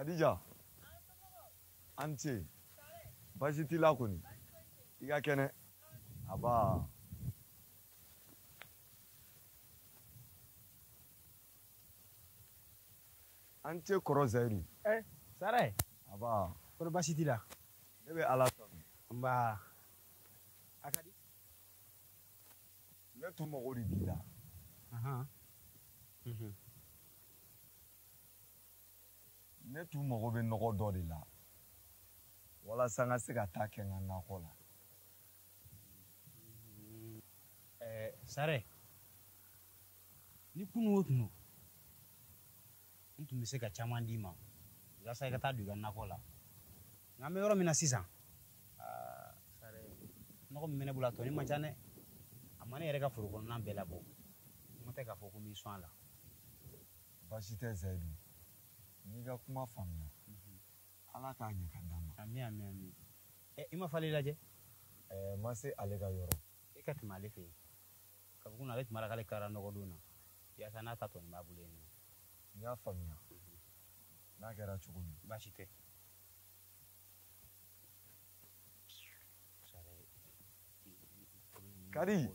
Kadija, an ce, baasi t'i la kɔni, i ka kɛnɛ, aba. An ce kɔrɔ Zayidu. Sare. Aba. Kɔrɔ baasi t'i la? Ne bɛ Ala tanu. Nba. A ka di? Ne tun mago de b'i la. Ne tun mago bɛ nɔgɔ dɔ de la walasa n ka se ka taa kɛ n ka nakɔ la. Sare, ni kunun o tun don, n tun bɛ se ka caman d'i ma walasa i ka taa don i ka nakɔ la. Nka an bɛ yɔrɔ min na sisan, Sare, nɔgɔ min bɛ ne bolo a tɔni man ca dɛ. A ma ne yɛrɛ ka foro kɔnɔna bɛɛ labɔ. Kuma tɛ k'a fɔ ko n b'i sɔn a la. Baasi tɛ Zayidu. N y'i ka kuma faamuya. Ala k'a ɲɛ ka d'an ma. Ami, ami, ami. I ma Fali lajɛ? N ma se ale ka yɔrɔ. E ka tɛmɛ ale fɛ yen. Kabi kunun ale tun b'a la k'ale tilara nɔgɔ don na. Yaasa n'a ta tɔni b'a bolo yen nɔ. N y'a faamuya. N'a kɛra cogo min. Baasi tɛ. Kadi,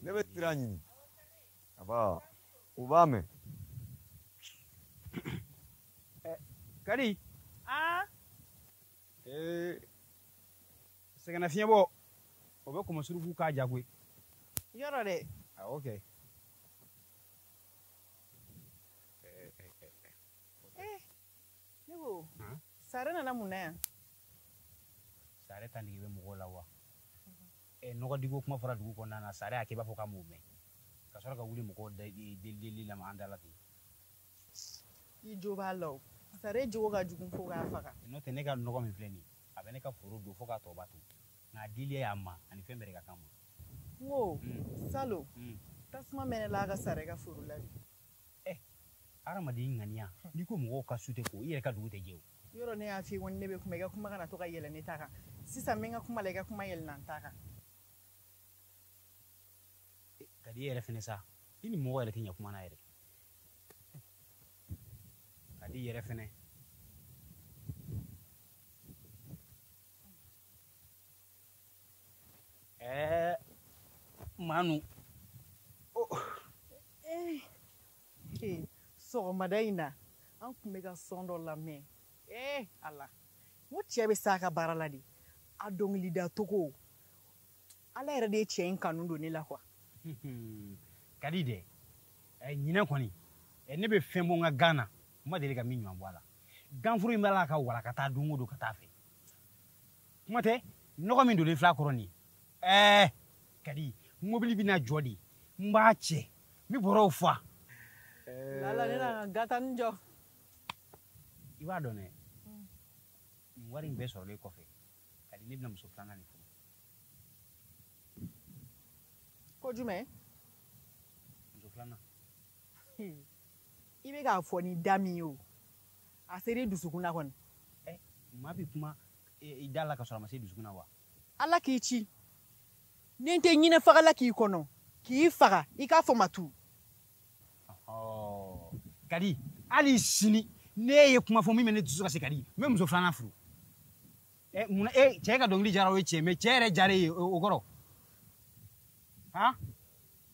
ne bɛ sira ɲini. Aba, u b'a mɛn. Kadi. Aa. Sɛgɛnnafiɲɛbɔ, o bɛ kɔmɔsuruku k'a ja koyi. Yɔrɔ dɛ. Awɔ kɛ. Ne ko, Sare nana mun na yan? Sare ta nege bɛ mɔgɔw la wa? Nɔgɔ diko kuma fɔra dugu kɔnɔna na, Sare y'a kɛ i b'a fɔ k'a m'o mɛn. Ka sɔrɔ ka wuli mɔgɔw deli la an da la ten. I jo b'a la o. Sare jogo ka jugu fo k'a faga. N'o tɛ ne ka nɔgɔ min filɛ nin ye, a bɛ ne ka foro don fo k'a tɔ ba to. Nka a dili y'a ma ani fɛn bɛɛ de ka kan ma. N ko, salon, tasuma mɛnɛ la a ka Sare ka foro la de. Hadamaden ŋaniya, n'i ko mɔgɔw ka su tɛ ko, i yɛrɛ ka dugu tɛ jɛ o. Yɔrɔ ne y'a f'i ye ko ne bɛ kuma, i ka kuma kana to ka yɛlɛ ne ta kan. Sisan n bɛ n ka kuma la, i ka kuma yɛlɛnna n ta kan. Ka di e yɛrɛ fɛnɛ sa, i ni mɔgɔ yɛrɛ tɛ ɲɛ kuma na yɛrɛ. Ka di i yɛrɛ fɛnɛ. Manu. Oh. Sɔgɔmada in na, an tun bɛ ka sɔn dɔ lamɛn. Ala. N ko cɛ bɛ s'a ka baara la de. A dɔnkilida togo. Ala yɛrɛ de ye cɛ in kanu don ne la quoi. Ka di dɛ. Ɲinɛ kɔni. Ne bɛ fɛn bɔ n ka gan na. N ma deli ka min ɲuman bɔ a la. Ganforo in b'a la ka wala ka taa don o don ka taa fɛ. Kuma tɛ, nɔgɔ min donnen filɛ a kɔrɔ nin ye. Kadi, mobili bɛna jɔ de. N b'a cɛ. N bɛ bɔrɔw fa. Lala, ne na n ka gata nin jɔ. I b'a dɔn dɛ. Nin wari in bɛɛ sɔrɔlen kɔfɛ, Kadi, ne bɛna muso filanan de furu. Ko jumɛn? Muso filanan. I bɛ k'a fɔ ni da min ye o, a sera i dusukun na kɔni. Maa bɛ kuma i da la ka sɔrɔ a ma se i dusukun na wa? Ala k'i ci. Ni n tɛ ɲinɛ fagala k'i kɔnɔ, k'i faga, i k'a fɔ ma tu. Kadi, hali sini, ne ye kuma fɔ min bɛ ne dusu kasi Kadi, n bɛ muso filanan furu. Munna, cɛ ka dɔnkili jara o ye tiɲɛ, mais cɛ yɛrɛ jara e ye, o kɔrɔ. Han?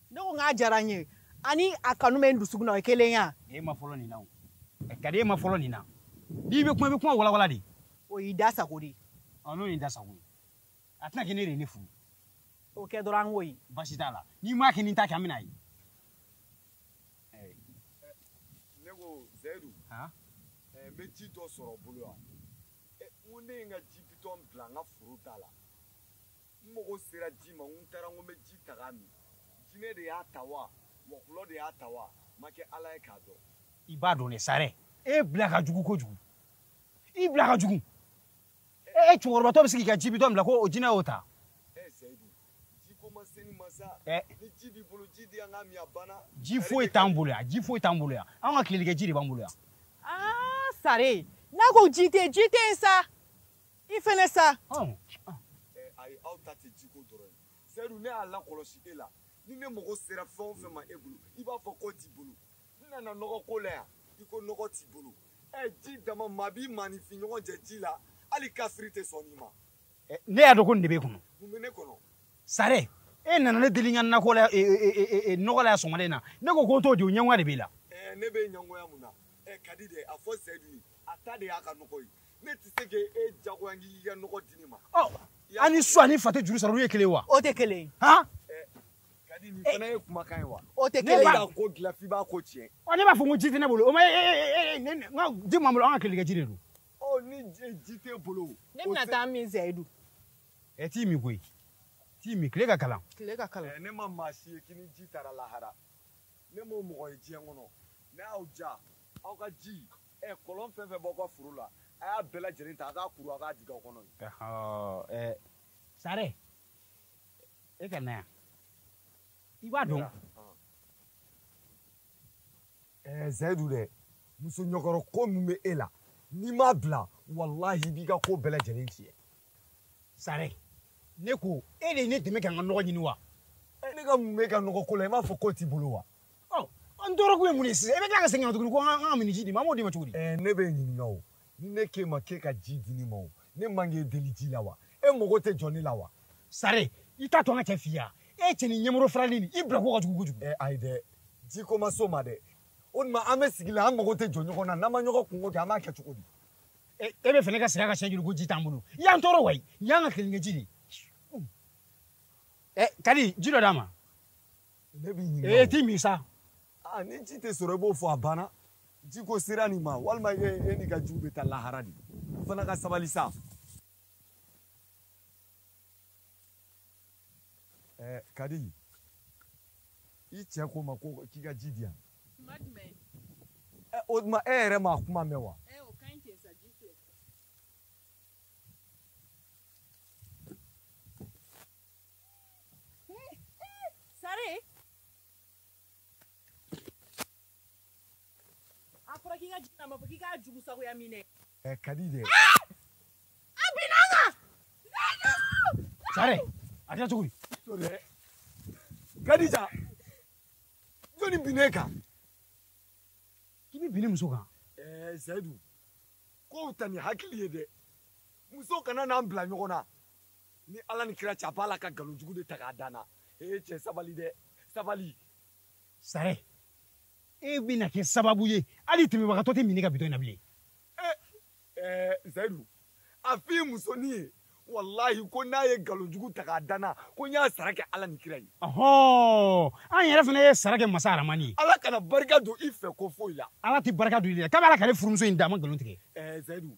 Ne ko n k'a diyara n ye. Ani a kanu bɛ n dusukun na, o ye kelen ye wa? E ma fɔlɔ nin na o. Kadi, e ma fɔlɔ nin na. N'i bɛ kuma, i bɛ kuma walawala de. O y'i da sago de ye. N'o y'i da sago ye. A tɛna kɛ ne de ye ne furu. O kɛ dɔrɔn an k'o ye. Baasi t'a la. N'i m'a kɛ ni n t'a kɛ, an bɛna ye. Ne ko Zayidu. Han? N bɛ ji dɔ sɔrɔ bolo yan. N ko ne ye n ka ji bitɔn bila n ka foro da la. N mago sera ji ma, n taara n ko n bɛ ji ta k'a min. Jinɛ de y'a ta wa? Wɔkulɔ de y'a ta wa? N ma kɛ Ala ye k'a dɔn. I b'a dɔn dɛ, Sare. E bila ka jugu kojugu. I bila ka jugu. E cɛkɔrɔbatɔ bɛ se k'i ka ji bitɔn bila ko o jinɛ y'o ta. Zayidu, ji ko ma se ni ma sa. Ni ji b'i bolo, ji di an k'a min, a banna. Ji foyi t'an bolo yan, ji foyi t'an bolo yan. Anw ka tilelikɛ ji de b'an bolo yan. Sare, n'a ko ji tɛ yen, ji tɛ yen sa. I fɛnɛ sa. Ayi, aw ta tɛ jiko dɔrɔn ye. Zayidu, ne y'a lakɔlɔsi e la. Ni ne mago sera fɛn o fɛn ma e bolo, i b'a fɔ k'o t'i bolo. N nana nɔgɔ ko la yan, i ko nɔgɔ t'i bolo. Ji dama maa b'i maaninfin ɲɔgɔn jɛ ji la hali kafiri tɛ sɔn nin ma. Ne y'a dɔn ko nin de b'e kɔnɔ. Mun bɛ ne kɔnɔ? Sare e nana ne deli n ka nakɔ la nɔgɔ la yan sɔgɔmada in na ne ko ko n t'o di o ɲɛngoya de b'e la. Ne bɛ ɲɛngoya mun na? Kadi dɛ a fɔ Seyidu ye a ta de y'a ka nɔgɔ ye ne tɛ se k'e jagoya k'i ka nɔgɔ di ne ma. Ɔ an ni su ani fa tɛ juru sara olu ye kelen ye wa? O tɛ kelen ye. Han? Kadi nin fana ye kumakan ye wa? O tɛ kelen ye. Ne b'a ko dilan f'i b'a ko tiɲɛ. Ɔ ne b'a fɔ ko ji tɛ ne bolo o ma ne n ka ji m'an bolo an ka kelenkɛ ji de don. Ɔ ni ji t'e bolo. Ne bɛna taa min Seyidu. T'i min koyi. T'i min tile ka kalan. Tile ka kalan. Ne ma maa si ye k'i ni ji taara lahara. Ne m'o mɔgɔ ye diɲɛ kɔnɔ. Ne y'aw ja aw ka ji kɔlɔn fɛn fɛn b'aw ka foro la a y'a bɛɛ lajɛlen ta a k'a kuru a k'a jigin aw kɔnɔ. Sare e ka na yan. I b'a dɔn. Seyidu dɛ muso ɲɔkɔrɔ ko min bɛ e la n'i m'a bila walahi i b'i ka ko bɛɛ lajɛlen tiɲɛ. Sare ne ko e de ye ne dɛmɛ ka n ka nɔgɔ ɲini wa? Ne ka mun b'e ka nɔgɔ ko la i m'a fɔ k'o t'i bolo wa? Ɔ n tɔɔrɔ kun ye mun ye sisan e bɛ tila ka segin ka na tuguni ko an ka mini ji d'i ma an b'o d'i ma cogo di? Ne b'e ɲininka o ni ne k'e ma k'e ka ji di ne ma o ne man k'e deli ji la wa? E mago tɛ jɔ ne la wa? Sare i t'a to an ka cɛ f'i ye e cɛ ni ɲɛmɔrɔ faralen nin i bila ko ka jugu kojugu. Ayi dɛ ji ko ma s'o ma dɛ o tuma an bɛ sigi la an mago tɛ jɔ ɲɔgɔn na n'an ma ɲɔgɔn kungo kɛ an b'a kɛ cogo di? E bɛ fɛ ne ka segin a ka siɲɛ joli ko ji t'an bolo i y'an tɔɔrɔ wa i y'an ka kelenkɛ ji de. Kadi ji dɔ d'a ma. Ne b'i ɲininka. T'i min sa. Ni ji tɛ sɔrɔ i b'o fɔ a banna ji ko sera nin ma walima e n'i ka jiw bɛ taa lahara de i fana ka sabali sa. Kadi i cɛ ko ma ko k'i ka ji di yan. Kuma jumɛn? O tuma e yɛrɛ m'a kuma mɛn wa? O ka ɲi ten sa ji filɛ. Sare a fɔra k'i ka ji d'a ma fɔ k'i k'a jugu sagoya minɛ. Kadi dɛ. A binna an kan. Sare a kɛra cogo di? Kadija jɔnni binnen kan? K'i bɛ bin muso kan. Seyidu kow ta ni hakili ye dɛ muso kana n'an bila ɲɔgɔn na ni Ala ni kira cɛ a b'a la ka nkalon jugu de ta k'a da n na. Cɛ sabali dɛ sabali. Sare e bɛna kɛ sababu ye hali tɛmɛbagatɔ tɛ min ka bitɔn in na bilen. Seyidu a f'i musonin ye walahi ko n'a ye nkalon jugu ta k'a da n na ko n y'a sara kɛ Ala ni kira ye. An yɛrɛ fana ye sara kɛ masa Aramani ye. Ala kana barika don i fɛ ko foyi la. Ala tɛ barika don i la k'a bɛ Ala k'ale furumuso in da a ma nkalon tigɛ. Seyidu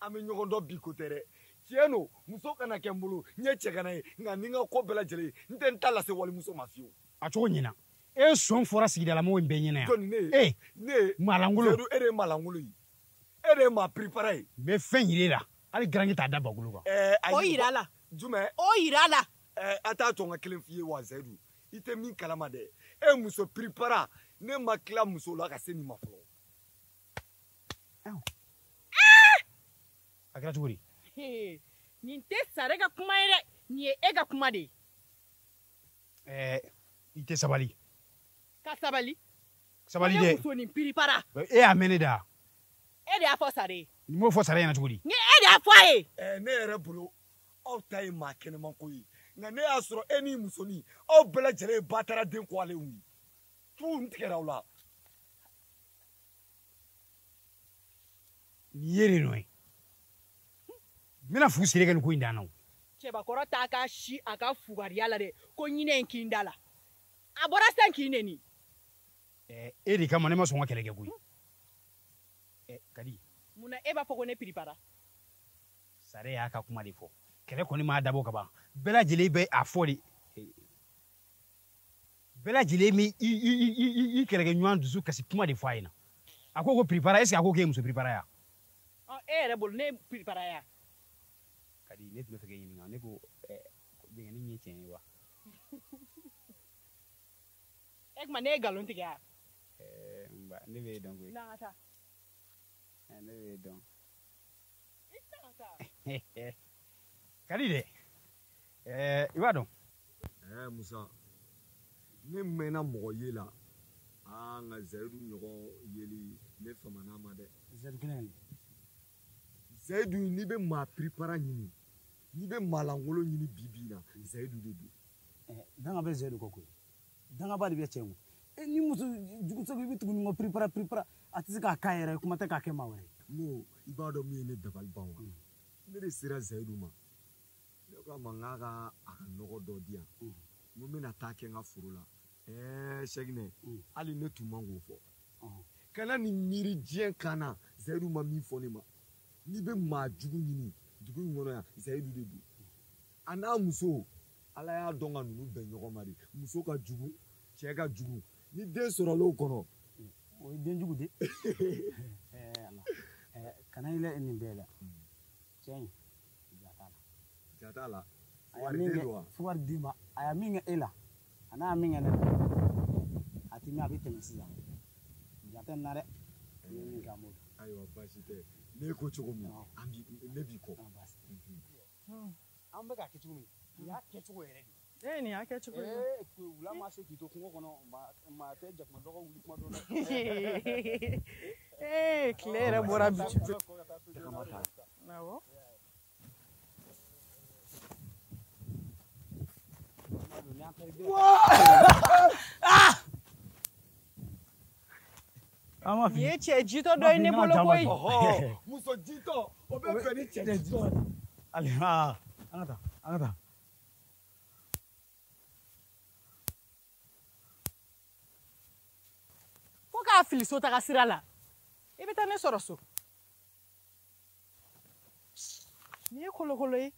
an bɛ ɲɔgɔn dɔn bi ko tɛ dɛ. Tiɲɛ don muso kana kɛ n bolo n ye cɛ kana ye nka ni n ka ko bɛɛ lajɛlen n tɛ n ta lase walimuso ma fiyewu. A cogo ɲɛna e sɔn fɔra sigidalamɔgɔw in bɛɛ ɲɛna yan. Jɔnni ne ye? Ne ye maalankolon. Seyidu e de ye maalankolon ye e de ye maa piripara ye. N bɛ fɛn yir'e la hali garankɛ t'a da bakolo kan. O yira la. Jumɛn? O yira la. A t'a to n ka kelen f'i ye wa Seyidu i tɛ min kalama dɛ e muso piripara ne ma tila muso la ka se nin ma fɔlɔ. A kɛra cogo di? Nin tɛ Sare ka kuma ye dɛ nin ye e ka kuma de ye. I tɛ sabali. Ka sabali. Sabali dɛ. Ne muso nin piripara. E y'a mɛn ne da. E de y'a fɔ Sare ye. N m'o fɔ Sare ɲɛna cogo di? Ni e de y'a fɔ a ye. Ne yɛrɛ bolo aw ta ye maa kɛnɛman ko ye nka ne y'a sɔrɔ e ni musonin aw bɛɛ lajɛlen ye batara den kɔlenw ye tu n tigɛra aw la. Nin ye de nɔ ye. N bɛna fu siri kɛ nin ko in dan na o. Cɛbakɔrɔ t'a ka si a ka fugariya la dɛ ko ɲinɛ in kin da la a bɔra sisan k'i neni. E de kama ne ma sɔn ka kɛlɛ kɛ koyi. Kadi. Munna e b'a fɔ ko ne piripara? Sare y'a ka kuma de fɔ kɛlɛ kɔni m'a dabɔ ka ban bɛɛ lajɛlen bɛ a fɔ de bɛɛ lajɛlen bɛ i kɛlɛkɛɲɔgɔn dusu kasi kuma de fɔ a ɲɛna a ko piripara est ce que a ko k'e ye muso piripara ya? E yɛrɛ bolo ne ye piripara ya? Kadi ne tun bɛ fɛ k'e ɲininka ne ko jɛngɛni ye tiɲɛ ye wa? E tuma ne ye nkalon tigɛ ya? Nba ne b'e dɔn koyi. N'an ka taa. Ne b'e dɔn. I tɛ se ka taa. Kadi dɛ i b'a dɔn. Musa ne mɛnna mɔgɔ ye la Aa nka Zayidu ɲɔgɔn yeli ne famana ma dɛ. Zayidu kelen de. Zayidu n'i bɛ maa piripara ɲini, n'i bɛ maa lankolon ɲini bi bi in na, Zayidu de don. Danga bɛ Zayidu kɔ koyi. Dangaba de bɛ cɛ kun. Ni muso jugu i bɛ tugu ɲɔgɔn piripara piripara a tɛ se k'a k'a yɛrɛ ye kuma tɛ k'a kɛ maa wɛrɛ ye. N ko i b'a dɔn min ye ne dabali ban wa? Ne de sera Zayidu ma. Ne ko a ma n k'a ka a ka nɔgɔ dɔ di yan. N ko n bɛna taa kɛ n ka foro la. Sɛkinɛ, hali ne tun man k'o fɔ. Kana nin miiri diɲɛ kan na, Zayidu ma min fɔ ne ma. N'i bɛ maa jugu ɲini dugu in kɔnɔ yan, Zayidu de don. A n'a muso, Ala y'a dɔn ka ninnu bɛn ɲɔgɔn ma de. Muso ka jugu, cɛ ka jugu. Ni den sɔrɔla o kɔnɔ. O ye den jugu de. Ala. Kana i la nin bɛɛ la. Cɛ in, ja t'a la. Ja t'a la. Wari den don wa? Wari den ma. A ye min kɛ e la, a n'a ye min kɛ ne la. A ti mɛn a bɛ tɛmɛ sisan. Ja tɛ nin na dɛ. I ye min kɛ an b'o dɔn. Ayiwa baasi tɛ. Ne ko cogo min, ne b'i kɔ. Baasi tɛ. An bɛ k'a kɛ cogo min, nin y'a kɛcogo yɛrɛ de ye. Nin y'a kɛcogo ye. Wula ma se k'i to kungo kɔnɔ, maa tɛ jakuma dɔgɔ wuli kuma dɔ la. Tile yɛrɛ bɔra bi. Awɔ. Nin ye cɛ jitɔ dɔ ye ne bolo koyi. Muso jitɔ, o bɛ bɛn ni cɛ jitɔ ye. Allez, an ka taa, an ka taa. Fo k'a fili so taga sira la. I bɛ taa ne sɔrɔ so. Nin ye kolokolo ye.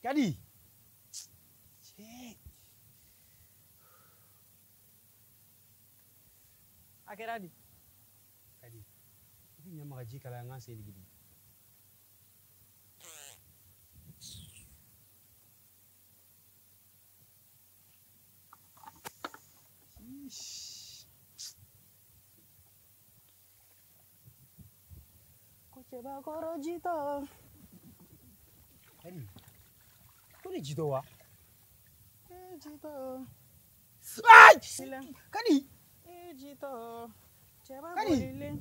Kadi. Cɛ. A kɛra di? Kadi. I bɛ ɲɛ maga ji kalaya n ka sen digi digi. Ko cɛbakɔrɔ jitɔ. Kadi. Ko ne jitɔ wa? Jitɔ. Kadi. Jitɔ. Cɛba bolilen.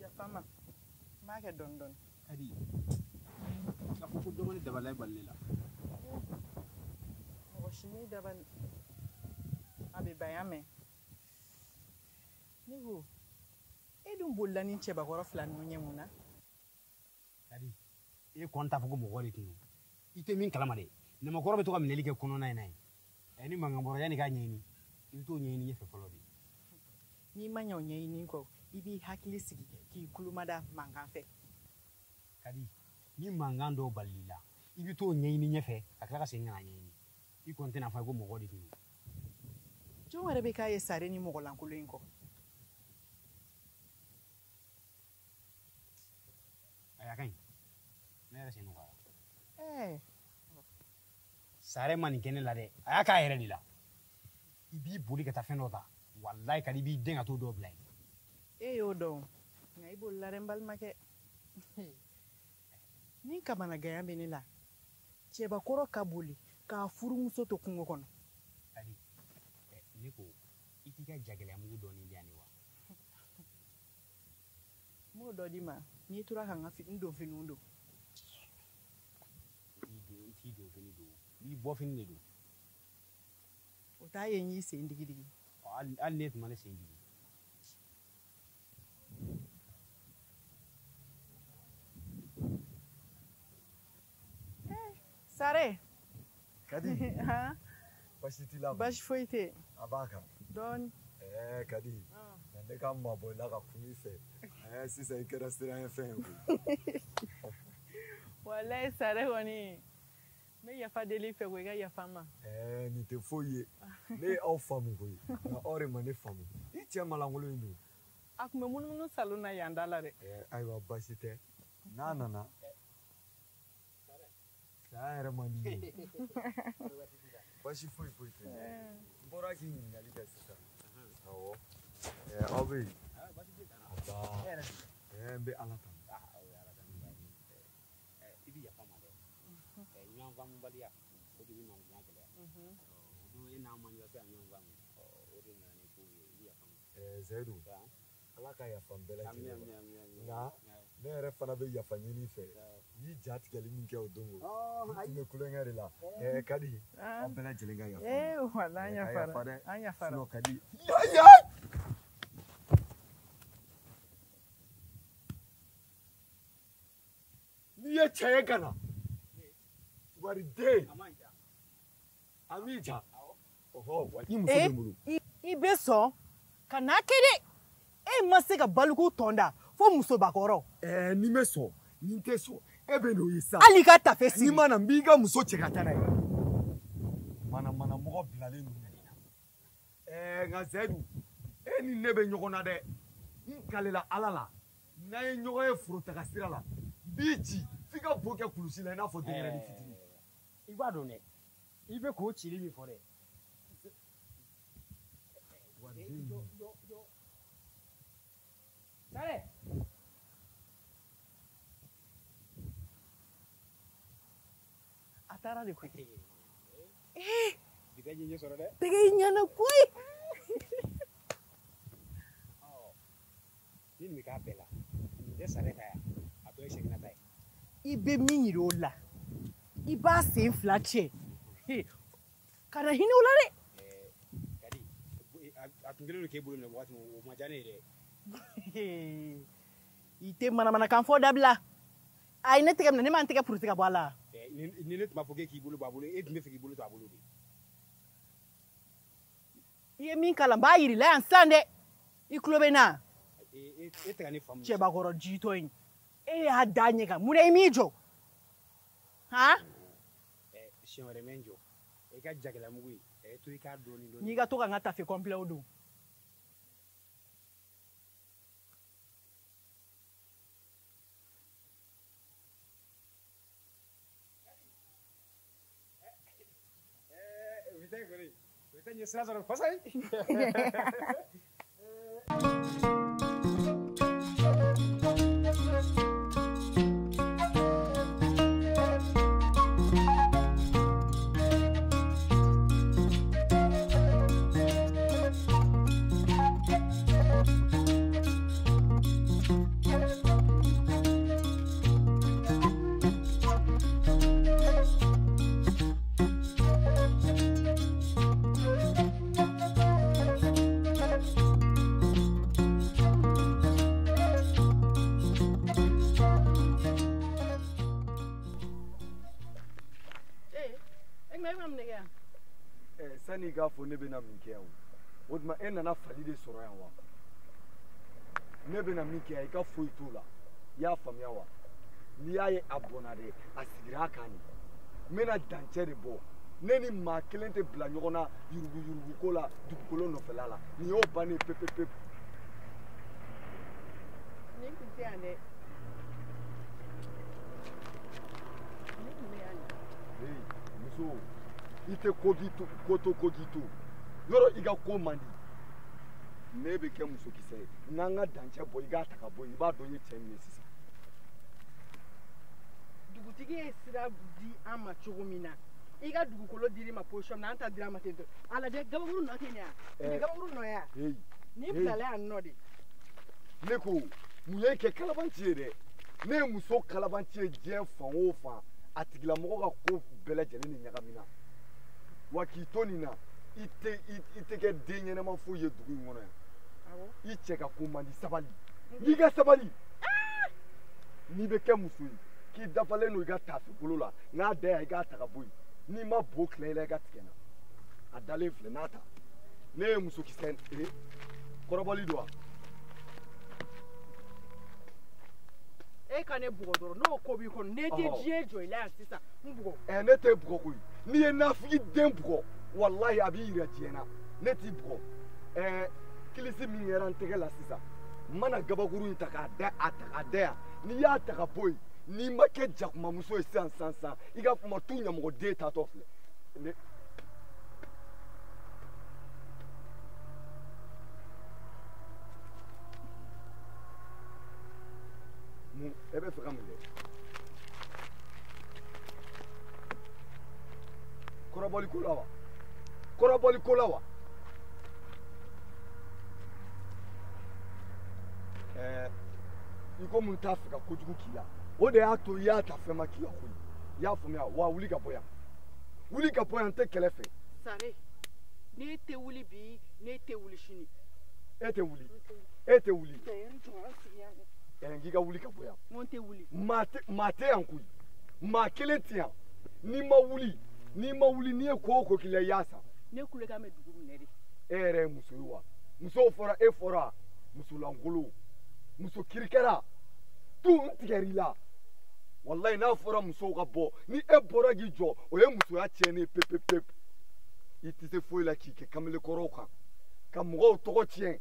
Yafa n ma. N b'a kɛ dɔɔni dɔɔni. Kadi. A fɔ ko dɔ ma ne dabaliya bali ne la. Mɔgɔ si m'i dabali. A bɛ ban ya mɛn. Ne ko, e dun bolila ni cɛbakɔrɔ fila ninnu ɲɛ mun na? Kadi, e kɔni t'a fɔ ko mɔgɔ de tun don. I tɛ min kalama dɛ. Namakɔrɔ bɛ to ka minɛli kɛ kɔnɔna in na yen. Ni mankan bɔra yanni i k'a ɲɛɲini, i bɛ t'o ɲɛɲini ɲɛfɛ fɔlɔ de. N'i ma ɲɛ o ɲɛɲini kɔ, i b'i hakili sigi k'i tulomada mankan fɛ. Kadi, ni mankan dɔw balil'i la, i bɛ t'o ɲɛɲini ɲɛfɛ ka tila ka segin ka n'a ɲɛɲini. I kɔni tɛna fɔ ko mɔgɔ de tun don. Jɔn wɛrɛ bɛ k'a ye sare ni mɔgɔ lankolon in kɔ? Ayi, a ka ɲi. Ne yɛrɛ sen nɔgɔyara. Sare ma nin kɛ ne la dɛ. A y'a k'a yɛrɛ de la. I b'i boli ka taa fɛn dɔ ta. Walayi Kadi, i b'i den ka t'o dɔ bila yen. E y'o dɔn, nka i bolila dɛ n balimakɛ. Ni kamanaganya bɛ ne la, cɛbakɔrɔ ka boli k'a furumuso to kungo kɔnɔ. Kadi, ne ko i t'i ka jagɛlɛyamugu dɔɔni di yan de wa? N b'o dɔ d'i ma n'i tora ka n ka n donfiniw don. I t'i donfini don, i b'i bɔfini de don. O t'a ye n y'i sen digi digi. Hali ne tun ma ne sen digi. Sare. Kadi. Baasi t'i la? Baasi foyi tɛ yen. A b'a kan. Dɔɔni. Kadi, na ne ka mabɔ i la ka kun i fɛ. Sisan i kɛra siran fɛn ye koyi. Walayi Sare kɔni, n bɛ yafa deli i fɛ ko i ka yafa n ma. Nin tɛ foyi ye. Ne ye aw faamu koyi, nka aw de ma ne faamu. I cɛ malankolon in dun? A tun bɛ munumunu salon na yan da la dɛ. Ayiwa baasi tɛ. N'a nana. Saya yɛrɛ man di n ye. Baasi foyi foyi tɛ. N bɔra k'i ɲininkali kɛ sisan. Awɔ. Aw bɛ yen. N bɛ Ala tanu. I bɛ yafa n ma dɛ. Ɲɔgɔn faamubaliya o de bɛ maninfinya gɛlɛya. O don e n'a man se ka ɲɔgɔn faamu, o de nana ni kow ye. I bɛ yafa n ma. Seyidu, Ala ka yafa n bɛɛ lajɛlen ma. Nka ne yɛrɛ fana bɛ yafa ɲini i fɛ. N y'i ja tigɛli min kɛ o don o, n tun bɛ kulonkɛ de la. Kadi, aw bɛɛ lajɛlen ka yafa n ma. Walahi an yafara. An yafara. Sinon Kadi. N'i ye cɛ ye ka na, wariden, a m'i ja. Ɔhɔ, wa i muso bɛ n bolo. I bɛ sɔn ka n'a kɛ dɛ. E ma se ka baliku tɔn da fo musobakɔrɔ. Ni n bɛ sɔn, ni n tɛ sɔn, e bɛ n'o ye sa. Hali i ka tafe siri. N'i ma na, n b'i ka muso cɛ ka taa n'a ye. Manamana mɔgɔ bilalen ninnu. Nka Seyidu, e ni ne bɛ ɲɔgɔn na dɛ. N kalela Ala la, n'an ye ɲɔgɔn ye forotaga sira la, n b'i ci f'i ka bo kɛ kulusi la i n'a fɔ denyɛrɛnin fitinin. I b'a dɔn dɛ, i bɛ k'o cili min fɔ dɛ. Sare! A taara de koyi. Bi tɛ ɲɛ sɔrɔ dɛ. Tɛgɛ in ɲɛna koyi. Ni nin bɛ k'a bɛɛ la, nin tɛ Sare ta ye, a tɔ ye Sɛkinɛ ta ye. I bɛ min yir'o la, i b'a sen fila cɛ. Kana hinɛ o la dɛ. Kadi, a tun kɛlen don k'e bolo minɛ waati min, o ma diya ne ye dɛ. I tɛ manamanakan fɔ dabila. A ye ne tɛgɛ minɛ, ne ma n tɛgɛ puruti ka bɔ a la. Ni ne tun b'a fɔ k'e k'i bolo bɔ a bolo, e tun bɛ fɛ k'i bolo to a bolo de. I ye min kalan, n b'a yir'i la yan sisan dɛ. I tulo bɛ n na. E tɛ ka ne faamu. Cɛbakɔrɔ jitɔ in, e y'a da ɲɛ kan, mun na i m'i jɔ? Han? Siɲɛ wɛrɛ n bɛ n jɔ. I ka jagɛlɛyamugu in, to i k'a dɔɔni dɔɔni. N'i ka to ka n ka tafe complet don. Bi ɲɛ sira sɔrɔ fasa ye. Sani i k'a fɔ ne bɛna min kɛ yan o tuma e nana fali de sɔrɔ yan wa? Ne bɛna min kɛ yan i ka foyi t'o la, i y'a faamuya wa? N'i y'a ye a bɔnna dɛ, a sigira a kan de. N bɛna dancɛ de bɔ. Ne ni maa kelen tɛ bila ɲɔgɔn na yuruguyurugu ko la dugukolo nɔfɛla la. Nin y'o bannen pewu pewu. Nin tun tɛ yan dɛ. Nin tun bɛ yan de. Hey, muso. I tɛ ko k'i to, ko to ko k'i to. Yɔrɔ i ka ko man di. Ne bɛ kɛ musokisɛ ye. N'an ka dancɛ bɔ, i k'a ta ka bɔ yen. I b'a dɔn n ye cɛ min ye sisan. Dugutigi ye sira di an ma cogo min na, i ka dugukolo dir'i ma position min na, an ta dir'a ma ten tɔ. A lajɛ gabakuru nɔ tɛ nin ye wa? Nin gabakuru nɔ ye wa? Nin bilala yan nɔ de. Ne ko mun ye kɛ kalabanci ye dɛ? Ne ye muso kalabanci ye diɲɛ fan o fan, a tigilamɔgɔ ka ko bɛɛ lajɛlen de ɲagamina. Wa k'i to nin na, i tɛ kɛ den ɲɛnama foyi ye dugu in kɔnɔ yan. I cɛ ka ko man di, sabali. N'i ka sabali, n'i bɛ kɛ muso ye, k'i dafalen don i ka taafe bolo la, n'a da yan i k'a ta ka bɔ yen. N'i ma bo tila i la i ka tigɛ n na. A dalen filɛ, n'a ta. Ne ye musokisɛ ye, kɔrɔbɔli don wa? E ka ne bugɔ dɔrɔn, n'o ko b'i kɔnɔ, ne tɛ diɲɛ jɔ i la yan sisan, n bugɔ. Ne tɛ bugɔ koyi. N'i ye nafigi den bugɔ, walahi a b'i yira diɲɛ na. Ne t'i bugɔ. Kilisi min kɛra n tɛgɛ la sisan, n mana gabakuru in ta k'a da a ta k'a da yan. N'i y'a ta ka bɔ yen, n'i ma kɛ jakumamuso ye sisan sisan sisan, i ka kuma tu ɲɛmɔgɔden taatɔ filɛ. Ne E bɛ fɛ ka mun kɛ? Kɔrɔbɔli ko la wa? Kɔrɔbɔli ko la wa? I ko mun t'a fɛ ka kojugu k'i la, o de y'a to i y'a ta fɛn ma k'i la koyi. I y'a faamuya wa? Wuli ka bɔ yan, wuli ka bɔ yan, n tɛ kɛlɛ fɛ. Sare, ne tɛ wuli bi, ne tɛ wuli sini. E tɛ wuli, e tɛ wuli. N k'i ka wuli ka bɔ yan. N ko n tɛ wuli. Maa tɛ yan koyi, maa kelen tɛ yan. N'i ma wuli, n'i ma wuli, n'i ye ko o ko k'i la, i y'a san. Ne kulekan bɛ dugu minɛ de. E yɛrɛ ye muso ye wa? Musow fɔra, e fɔra, musolankolon, muso kirikɛra, tu n tigɛr'i la. Walayi n'a fɔra musow ka bɔ, ni e bɔra k'i jɔ, o ye musoya tiɲɛnen ye pewu pewu. I tɛ se foyi la k'i kɛ kamelekɔrɔw kan, ka mɔgɔw tɔgɔ tiɲɛ.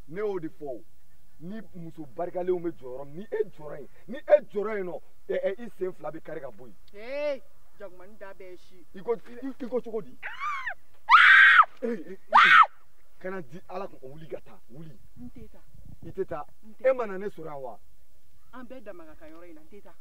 Ne y'o de fɔ o. Ni muso barikalenw bɛ jɔ yɔrɔ min, ni e jɔra yen, ni e jɔra yen nɔ, i sen fila bɛ kari ka bɔ yen. Ee, jakumani da bɛɛ ye si. I ko cogo di? Kana di Ala kun, wuli ka taa, wuli. N tɛ taa. I tɛ taa. E ma na ne sɔrɔ yan wa? An bɛɛ dama ka kan yɔrɔ in na, n tɛ taa.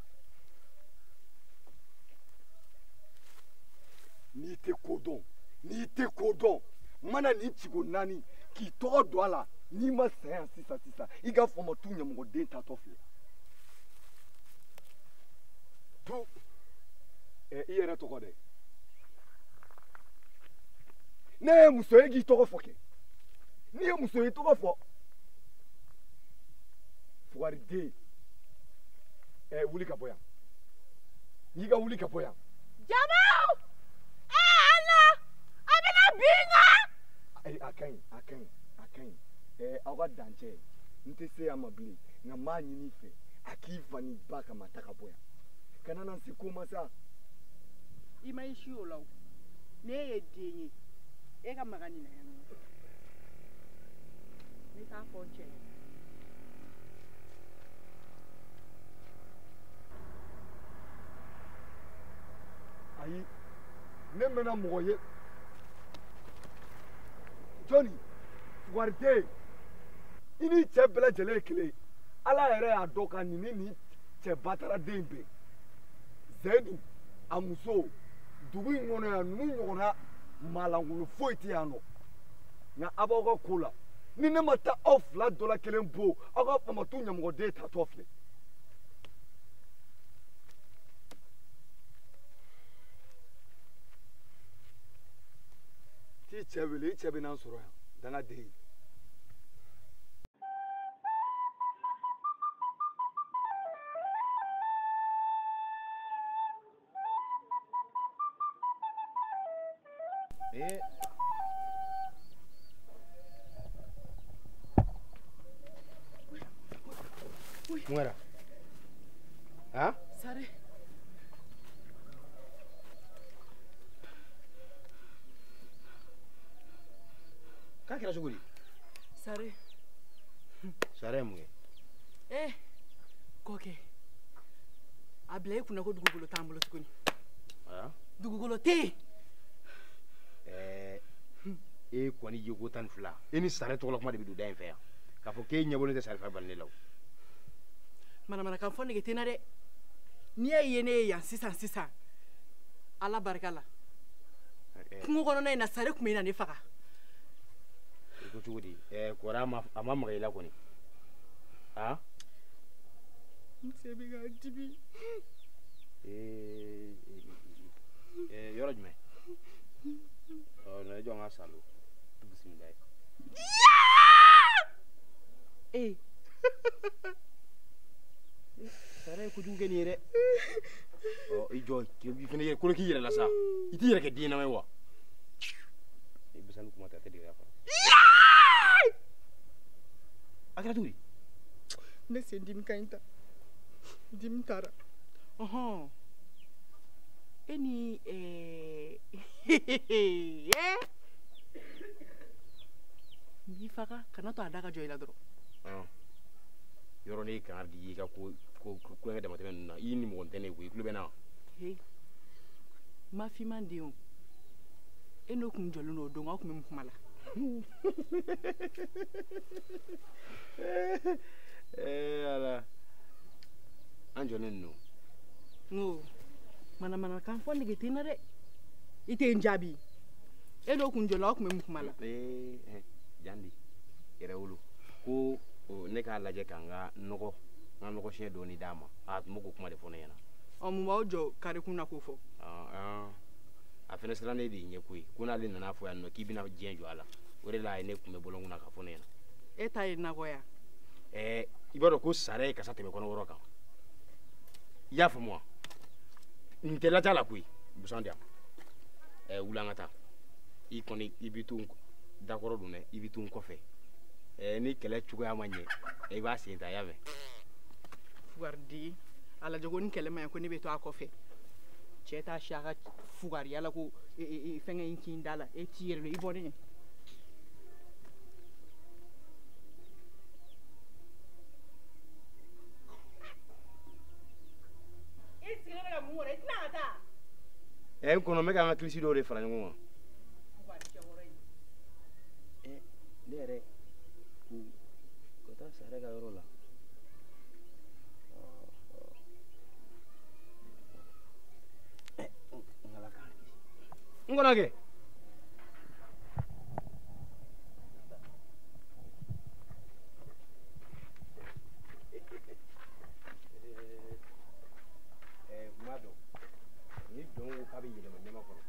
N'i tɛ ko dɔn, n'i tɛ ko dɔn, mana nin ciko naani k'i tɔgɔ don a la, n'i ma sa yan sisan sisan, i ka fɔmatu ɲɛmɔgɔden tatɔ filɛ. Tu, i yɛrɛ tɔgɔ dɛ. Ne ye muso ye k'i tɔgɔ fɔ kɛ. N'i ye muso ye tɔgɔ fɔ. Fugariden. Wuli ka bɔ yan. N'i ka wuli ka bɔ yan. Jamaw! Ala! A bɛna bin n kan! Ayi, a ka ɲi, a ka ɲi, a ka ɲi. Aw ka dancɛ, n tɛ se yan ma bilen, nka n b'a ɲini i fɛ, a k'i fa n'i ba kama ta ka bɔ yan. Kana na se ko ma sa. I ma i si o la o. Ne ye den ye, e ka maga nin na yan nɔ. Ne t'a fɔ n cɛ ye. Ayi, ne mɛnna mɔgɔ ye. Jɔnni, fugariden, i ni cɛ bɛɛ lajɛlen ye kelen ye. Ala yɛrɛ y'a dɔn ka nin ni nin cɛ bataraden bɛn. Zeyidu, a muso, dugu in kɔnɔ yan, ninnu ɲɔgɔnna maalankolon foyi tɛ yan nɔ. Nka a b'aw ka ko la. Ni ne ma taa aw fila dɔ la kelen bon, aw ka famatu ɲɛmɔgɔden tatɔ filɛ. T'i cɛ wele, i cɛ bɛ n'an sɔrɔ yan, dangaden. Mun kɛra? Han? Sare. K'a kɛra cogo di? Sare. Sare ye mun kɛ? Kɔkɛ. A bila i kunna ko dugukolo t'an bolo tuguni. Dugukolo tɛ yen. E kɔni ye ko 12. E ni Sare tɔgɔla kuma de bɛ don da in fɛ yan. K'a fɔ k'e ɲɛbɔlen tɛ Sare fɛ bali ne la o. Manamanakan fɔ nege tɛ n na dɛ. N'i y'a ye ne ye yan sisan sisan, Ala barika la. Kungo kɔnɔna in na, Sare tun bɛ na ne faga. I ko cogo di? Kɔrɔ a ma maga i la kɔni. Han? N sen bɛ ka n dimi. Yɔrɔ jumɛn? Ɔ, jɔ n ka salo. Bisimilayi. Sare ye kojugu kɛ nin ye dɛ. Ɔ, i jɔ, i fana yɛrɛ kolo k'i yɛrɛ la sa. I t'i yɛrɛ kɛ den ɲɛnama ye wa? I bisa ni kuma tɛ, a tɛ dege a kɔrɔ. A kɛra cogo di? Ne sen dimi ka ɲi ta. Dimi taara. Ɔhɔn. E ni n b'i faga, kana to a da ka jɔ i la dɔrɔn. Yɔrɔ ne kan di i ka ko kulonkɛ damatɛmɛ ninnu na, i ni mɔgɔ tɛ ne ye koyi, i tulo bɛ n na wa? Mafiman den o, e n'o kun jɔlen don o don, aw kun bɛ mun kuma la? Ala. An jɔlen don. N ko manamanakan fɔ nege tɛ n na dɛ. I tɛ n jaabi. E n'o kun jɔla aw tun bɛ mun kuma la? Ee Jandi yɛrɛ wolo ko ne k'a lajɛ ka n ka nɔgɔ siɲɛ dɔɔni d'a ma. A tun bɛ k'o kuma de fɔ ne ɲɛna. Ɔ mun b'aw jɔ kare kun na k'o fɔ? A fana siran ne de ɲɛ koyi ko n'ale nana fɔ yan nɔ k'i bɛna diɲɛ jɔ a la o de la a ye ne kun bɛ bɔlɔn kunna k'a fɔ ne ɲɛna. E ta ye nakɔ ya? I b'a dɔn ko sara ye kasa tɛmɛ kɔnɔwɔrɔ kan. I y'a faamu wa? Nin tɛ lajɛ la koyi busan di yan. Wuli an ka taa. I kɔni i b'i to dakɔrɔ don dɛ i b'i to n kɔfɛ. Ni kɛlɛ cogoya ma ɲɛ i b'a sen ta i y'a mɛn. Fugariden a lajɛ ko ni kɛlɛ ma ɲɛ ko ne bɛ to a kɔfɛ. Cɛ t'a si a ka fugariya la ko fɛnkɛ in kin da la e t'i yɛrɛ dɔn i bɔ ne ɲɛ. I sigilen bɛ ka mun kɔrɔ i tɛna ka taa. N kɔnɔ n bɛ ka an ka kilisi dɔw de fara ɲɔgɔn kan. Ne yɛrɛ ka taa Sare ka yɔrɔ la. N kɔnɔ kɛ. N b'a dɔn ni dɔn ko k'a bɛ yɛlɛma ɲama kɔrɔ.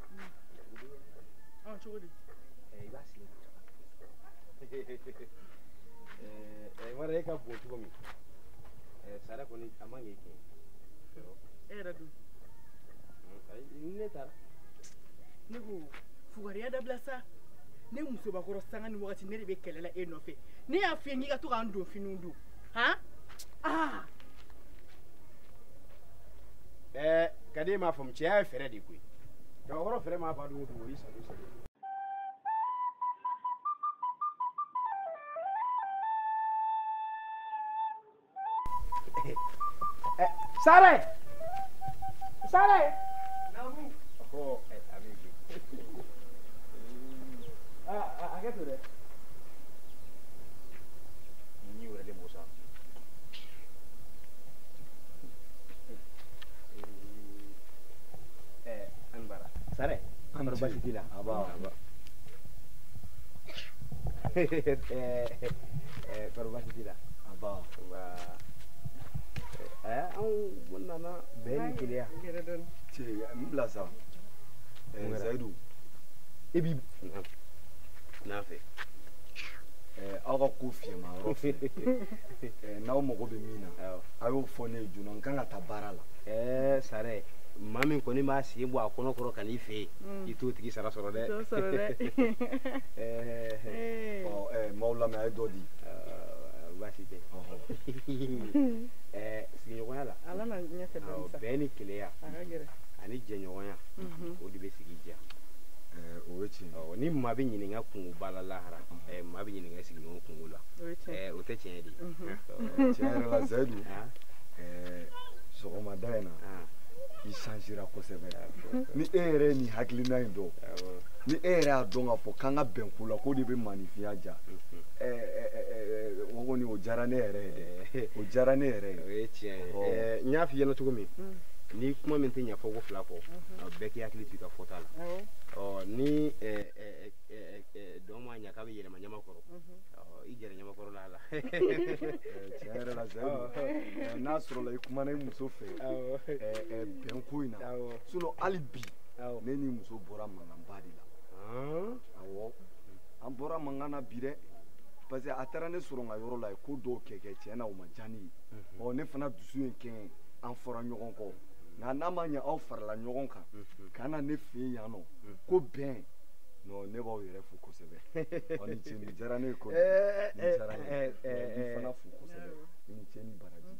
Cogo di? I b'a sigi. Wara e ka bon cogo min Sare kɔni a man k'e kɛ. E yɛrɛ dun? Ne taara. Ne ko fugariya dabila sa. Ne musobakɔrɔ sanga ni wagati ne de bɛ kɛlɛ la e nɔfɛ. Ne y'a f'i ye k'i ka to k'an don finiw don. Han? Aa! Ka di e m'a faamu cɛya ye fɛɛrɛ de ye koyi. Cɛbakɔrɔ fɛɛrɛ m'a ban don o don o y'i salo salo. Sare! Sare! Naamu. Oh, a bɛ kɛ. A hakɛ to dɛ. Ni y'o yɛrɛ de bɔ sa. An bara. Sare. An bara baasi t'i la. A ba. Kɔrɔ baasi t'i la. A ba. Anw nana bɛn ni keleya. Cɛ n bila sa. Zayidu e b'i n'a fɛ. Aw ka ko fiyɛma yɔrɔ filɛ. N'aw mago bɛ min na a y'o fɔ ne ye joona n kan ka taa baara la. Sare maa min kɔni b'a sen bɔ a kɔnɔ kɔrɔ ka n'i fɛ yen i t'o tigi sara sɔrɔ dɛ. I t'o sɔrɔ dɛ. Ɔ m'aw lamɛn a ye dɔ di. Baasi tɛ. Sigiɲɔgɔnya la. Ala na ɲɛfɛ dɔɔni sa. Bɛn ni keleya. A ka gɛlɛn. Ani jɛɲɔgɔnya. O de bɛ sigi diya. O ye tiɲɛ. Ni maa bɛ ɲininka kungoba la lahara maa bɛ ɲininka sigiɲɔgɔn kungo la. O ye tiɲɛ. O tɛ tiɲɛ de. Tiɲɛ yɛrɛ la Zayidu sɔgɔmada in na i changera kosɛbɛ. Ni e yɛrɛ ye nin hakilina in dɔn ni e yɛrɛ y'a dɔn k'a fɔ k'an ka bɛn ko la k'o de bɛ maanifinya diya o kɔni o diyara ne yɛrɛ ye dɛ o diyara ne yɛrɛ ye. O ye tiɲɛ ye. N y'a f'i ɲɛna cogo min ni kuma min tɛ ɲɛ fɔ ko fila kɔ bɛɛ k'i hakili to i ka fɔta la. Ni dɔn ma ɲɛ k'a bɛ yɛlɛma ɲama kɔrɔ i gɛrɛ ɲama kɔrɔ la a la. Tiɲɛ yɛrɛ la Zayidu n'a sɔrɔla i kumana i muso fɛ bɛn ko in na sinon hali bi ne ni muso bɔra mankanba de la. Awɔ an bɔra mankan na bi dɛ parce que a taara ne sɔrɔ n ka yɔrɔ la a ye ko dɔw kɛ tiɲɛ na o ma diya ne ye. Ɔ ne fana dusu ye n kɛɲɛ an fɔra ɲɔgɔn kɔ nka n'a ma ɲɛ aw farala ɲɔgɔn kan ka na ne fɛ yen yan nɔ ko bɛn non ne b'aw yɛrɛ fo kosɛbɛ. Aw ni ce nin diyara ne ye kojugu. Nin diyara ne ye. N b'i fana fo kosɛbɛ. I ni ce ni baraji.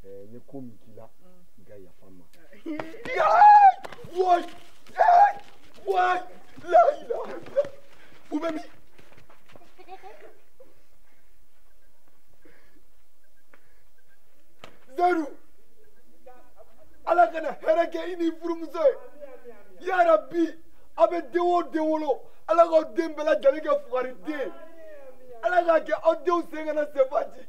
N ye ko min k'i la i ka yafa n ma. Wayi wayi la ilaha illallah u bɛ min? Zayidu Ala kana hɛrɛ kɛ i ni furumuso ye. Yarabi a bɛ den o den wolo Ala k'aw den bɛɛ lajɛlen kɛ fugariden. Ala k'a kɛ aw denw sen kana sefa ci.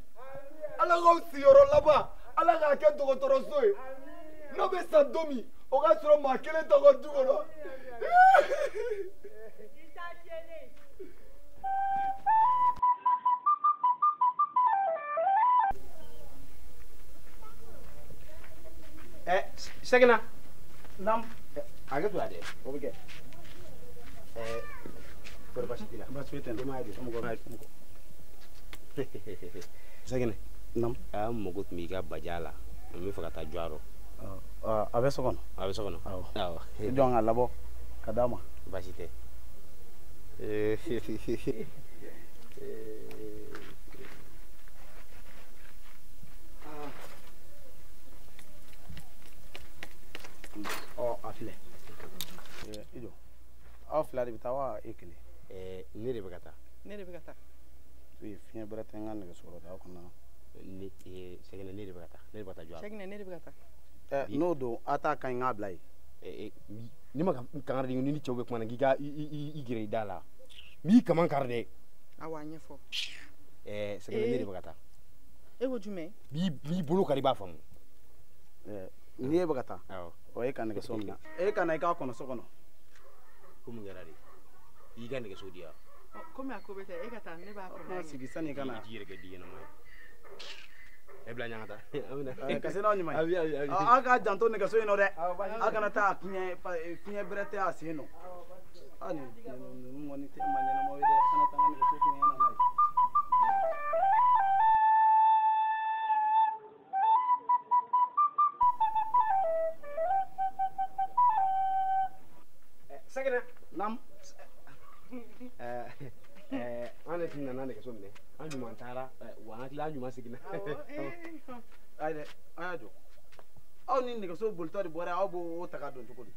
Ala k'aw sigiyɔrɔ laban Ala k'a kɛ dɔgɔtɔrɔso ye. N'o bɛ sa don min, o ka sɔrɔ maa kelen t'aw ka du kɔnɔ. Sɛgina. Naam. Hakɛ to yan dɛ. O bɛ kɛ. Kɔri baasi t'i la? Baasi foyi tɛ n na. Denbaya dun? Somɔgɔw? Sɛgina. Naam. An mago tun b'i ka baja la. An bɛ fɛ ka taa jɔ a rɔ. A bɛ so kɔnɔ. A bɛ so kɔnɔ? Awɔ. Awɔ. I jɔ n ka labɔ ka d'a ma. Baasi tɛ. Ɔ a filɛ. I jɔ. Aw fila de bɛ taa wa e kelen? Ne de bɛ ka taa. Ne de bɛ ka taa. Fiɲɛ bɛrɛ tɛ n ka nɛgɛso rɔ dɛ, aw kana. Ne Sɛgɛnɛ ne de bɛ ka taa. Ne de bɛ ka taa jɔ a la. Sɛgɛnɛ ne de bɛ ka taa. N'o don a t'a ka ɲi n k'a bila yen. Ne ma kangari de ni cɛw bɛ kuma na k'i ka i gɛrɛ i da la. N b'i kaman kari dɛ. Awɔ a ɲɛfɔ. Sɛgɛnɛ ne de bɛ ka taa. E ko jumɛn? N b'i bolo kari i b'a faamu. Ni e bɛ ka taa. Awɔ. Ɔ e ka nɛgɛso minɛ. E ka na i k'a kɔnɔ so kɔnɔ. Ko mun kɛra de? I y'i ka nɛgɛso di yan. Komi a ko bɛ taa e ka taa ne b'a kɔnɔ. Sigi sani i ka na. I t'i yɛrɛ kɛ di ɲɛnama ye. E bila ɲɔgɔn ta. An bɛ na. Ka se n'aw ɲuman ye. Abi abi abi. Aw k'a janto nɛgɛso in nɔ dɛ. Aw kana taa fiɲɛ bɛrɛ tɛ a sen nɔ. A ni ninnu kɔni tɛ maa ɲɛnamaw ye dɛ. Kana taa n ka nɛgɛso fiɲɛ na n'a ye. Sɛgɛnɛ. Naam. An de tun nana nɛgɛso minɛ. An ɲuman taara wa an hakili an ɲuman seginna. Ayi dɛ, an y'a jɔ. Aw ni nɛgɛso bolitɔ de bɔra, aw b'o ta ka don cogo di?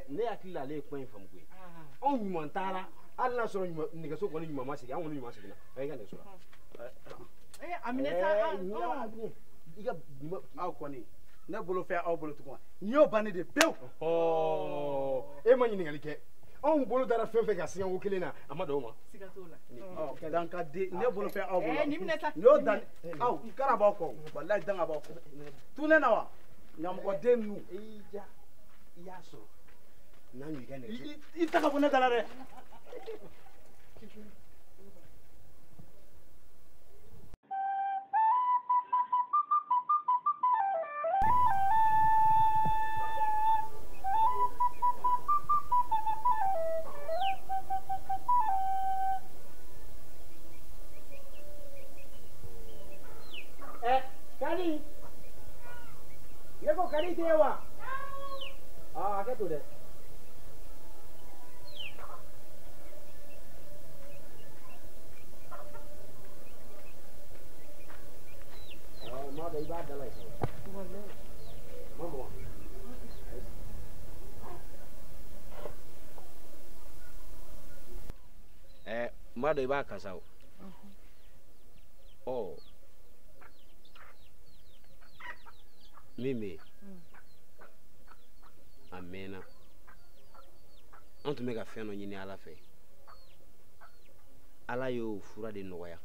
Ne hakili la ale ye kuma in faamu koyi. Anw ɲuman taara hali n'a sɔrɔ nɛgɛso kɔni ɲuman ma segin, an kɔni ɲuman seginna. A y'i ka nɛgɛso la. A minɛ sa. I ka ɲuman. Aw kɔni ne bolo fɛn aw bolo tugun. Nin y'o bannen de pewu. E ma ɲininkali kɛ. Anw bolo dara fɛn fɛn kan siganko kelen na, a ma don o ma. Siga t'o la. Dankaden ne bolo fɛn aw bolo. Nin minɛ sa. Nin y'o dan aw kara b'aw kɔ walayi danga b'aw kɔ. Tun ne na wa ɲamɔgɔden ninnu. I ja i y'a sɔrɔ n'an y'i ka nɛgɛso. I ta ka bɔ ne da la dɛ. Kali, ne ko Kali tɛ ye wa? Aa hakɛ to dɛ. Maa dɔ i b'a dala yen sa. Ma mɔgɔ. Maa dɔ i b'a kasa o. Ɔ. Min bɛ yen a mɛnna an tun bɛ ka fɛn dɔ ɲini Ala fɛ, Ala y'o fura de nɔgɔya.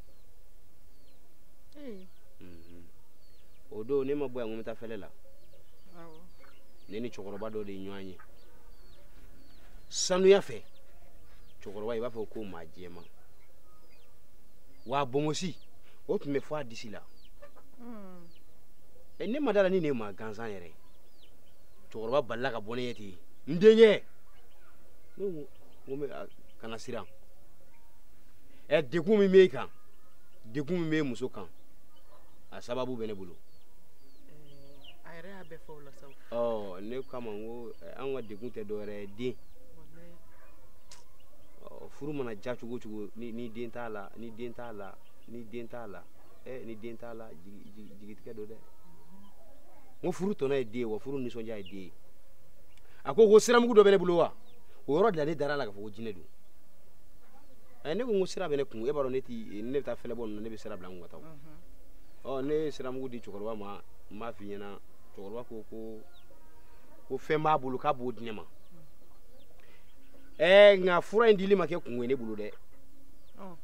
O don ne ma bɔ yan ko n bɛ taa fɛlɛ la, ne ni cɛkɔrɔba dɔ de ye ɲɔgɔn ye sanuya fɛ. Cɛkɔrɔba i b'a fɔ ko maa jɛman, wa bonbosi o tun bɛ fɔ a disi la. Ne ma da la ni ne ma gansan yɛrɛ. Cɛkɔrɔba balila ka bɔ ne ye ten, n denkɛ. Ne ko n bɛ kana siran. Degun min b'e kan, degun min b'e muso kan, a sababu bɛ ne bolo. A yɛrɛ y'a bɛɛ fɔ o la sa. Ɔ ne kama n ko an ka degun tɛ dɔwɛrɛ ye den. Ɔ furu mana ja cogo o cogo, ni den t'a la, ni den t'a la, ni den t'a la, ni den t'a la, jigitigɛ don dɛ. N ko furu tɔnɔ ye den ye wa furu nisɔndiya ye den ye. A ko siramugu dɔ bɛ ne bolo wa? O yɔrɔ de la ne dara a la k'a fɔ ko jinɛ don. Ne ko n ko sira bɛ ne kun, e b'a dɔn ne ti ne bɛ taa fɛlɛbɔ ninnu na, ne bɛ sira bila n kun ka taa. Ɔ ne ye siramugu di cɛkɔrɔba ma, n b'a f'i ɲɛna, cɛkɔrɔba ko ko fɛn b'a bolo k'a b'o di ne ma. Nka fura in dili ma kɛ kungo ye ne bolo dɛ.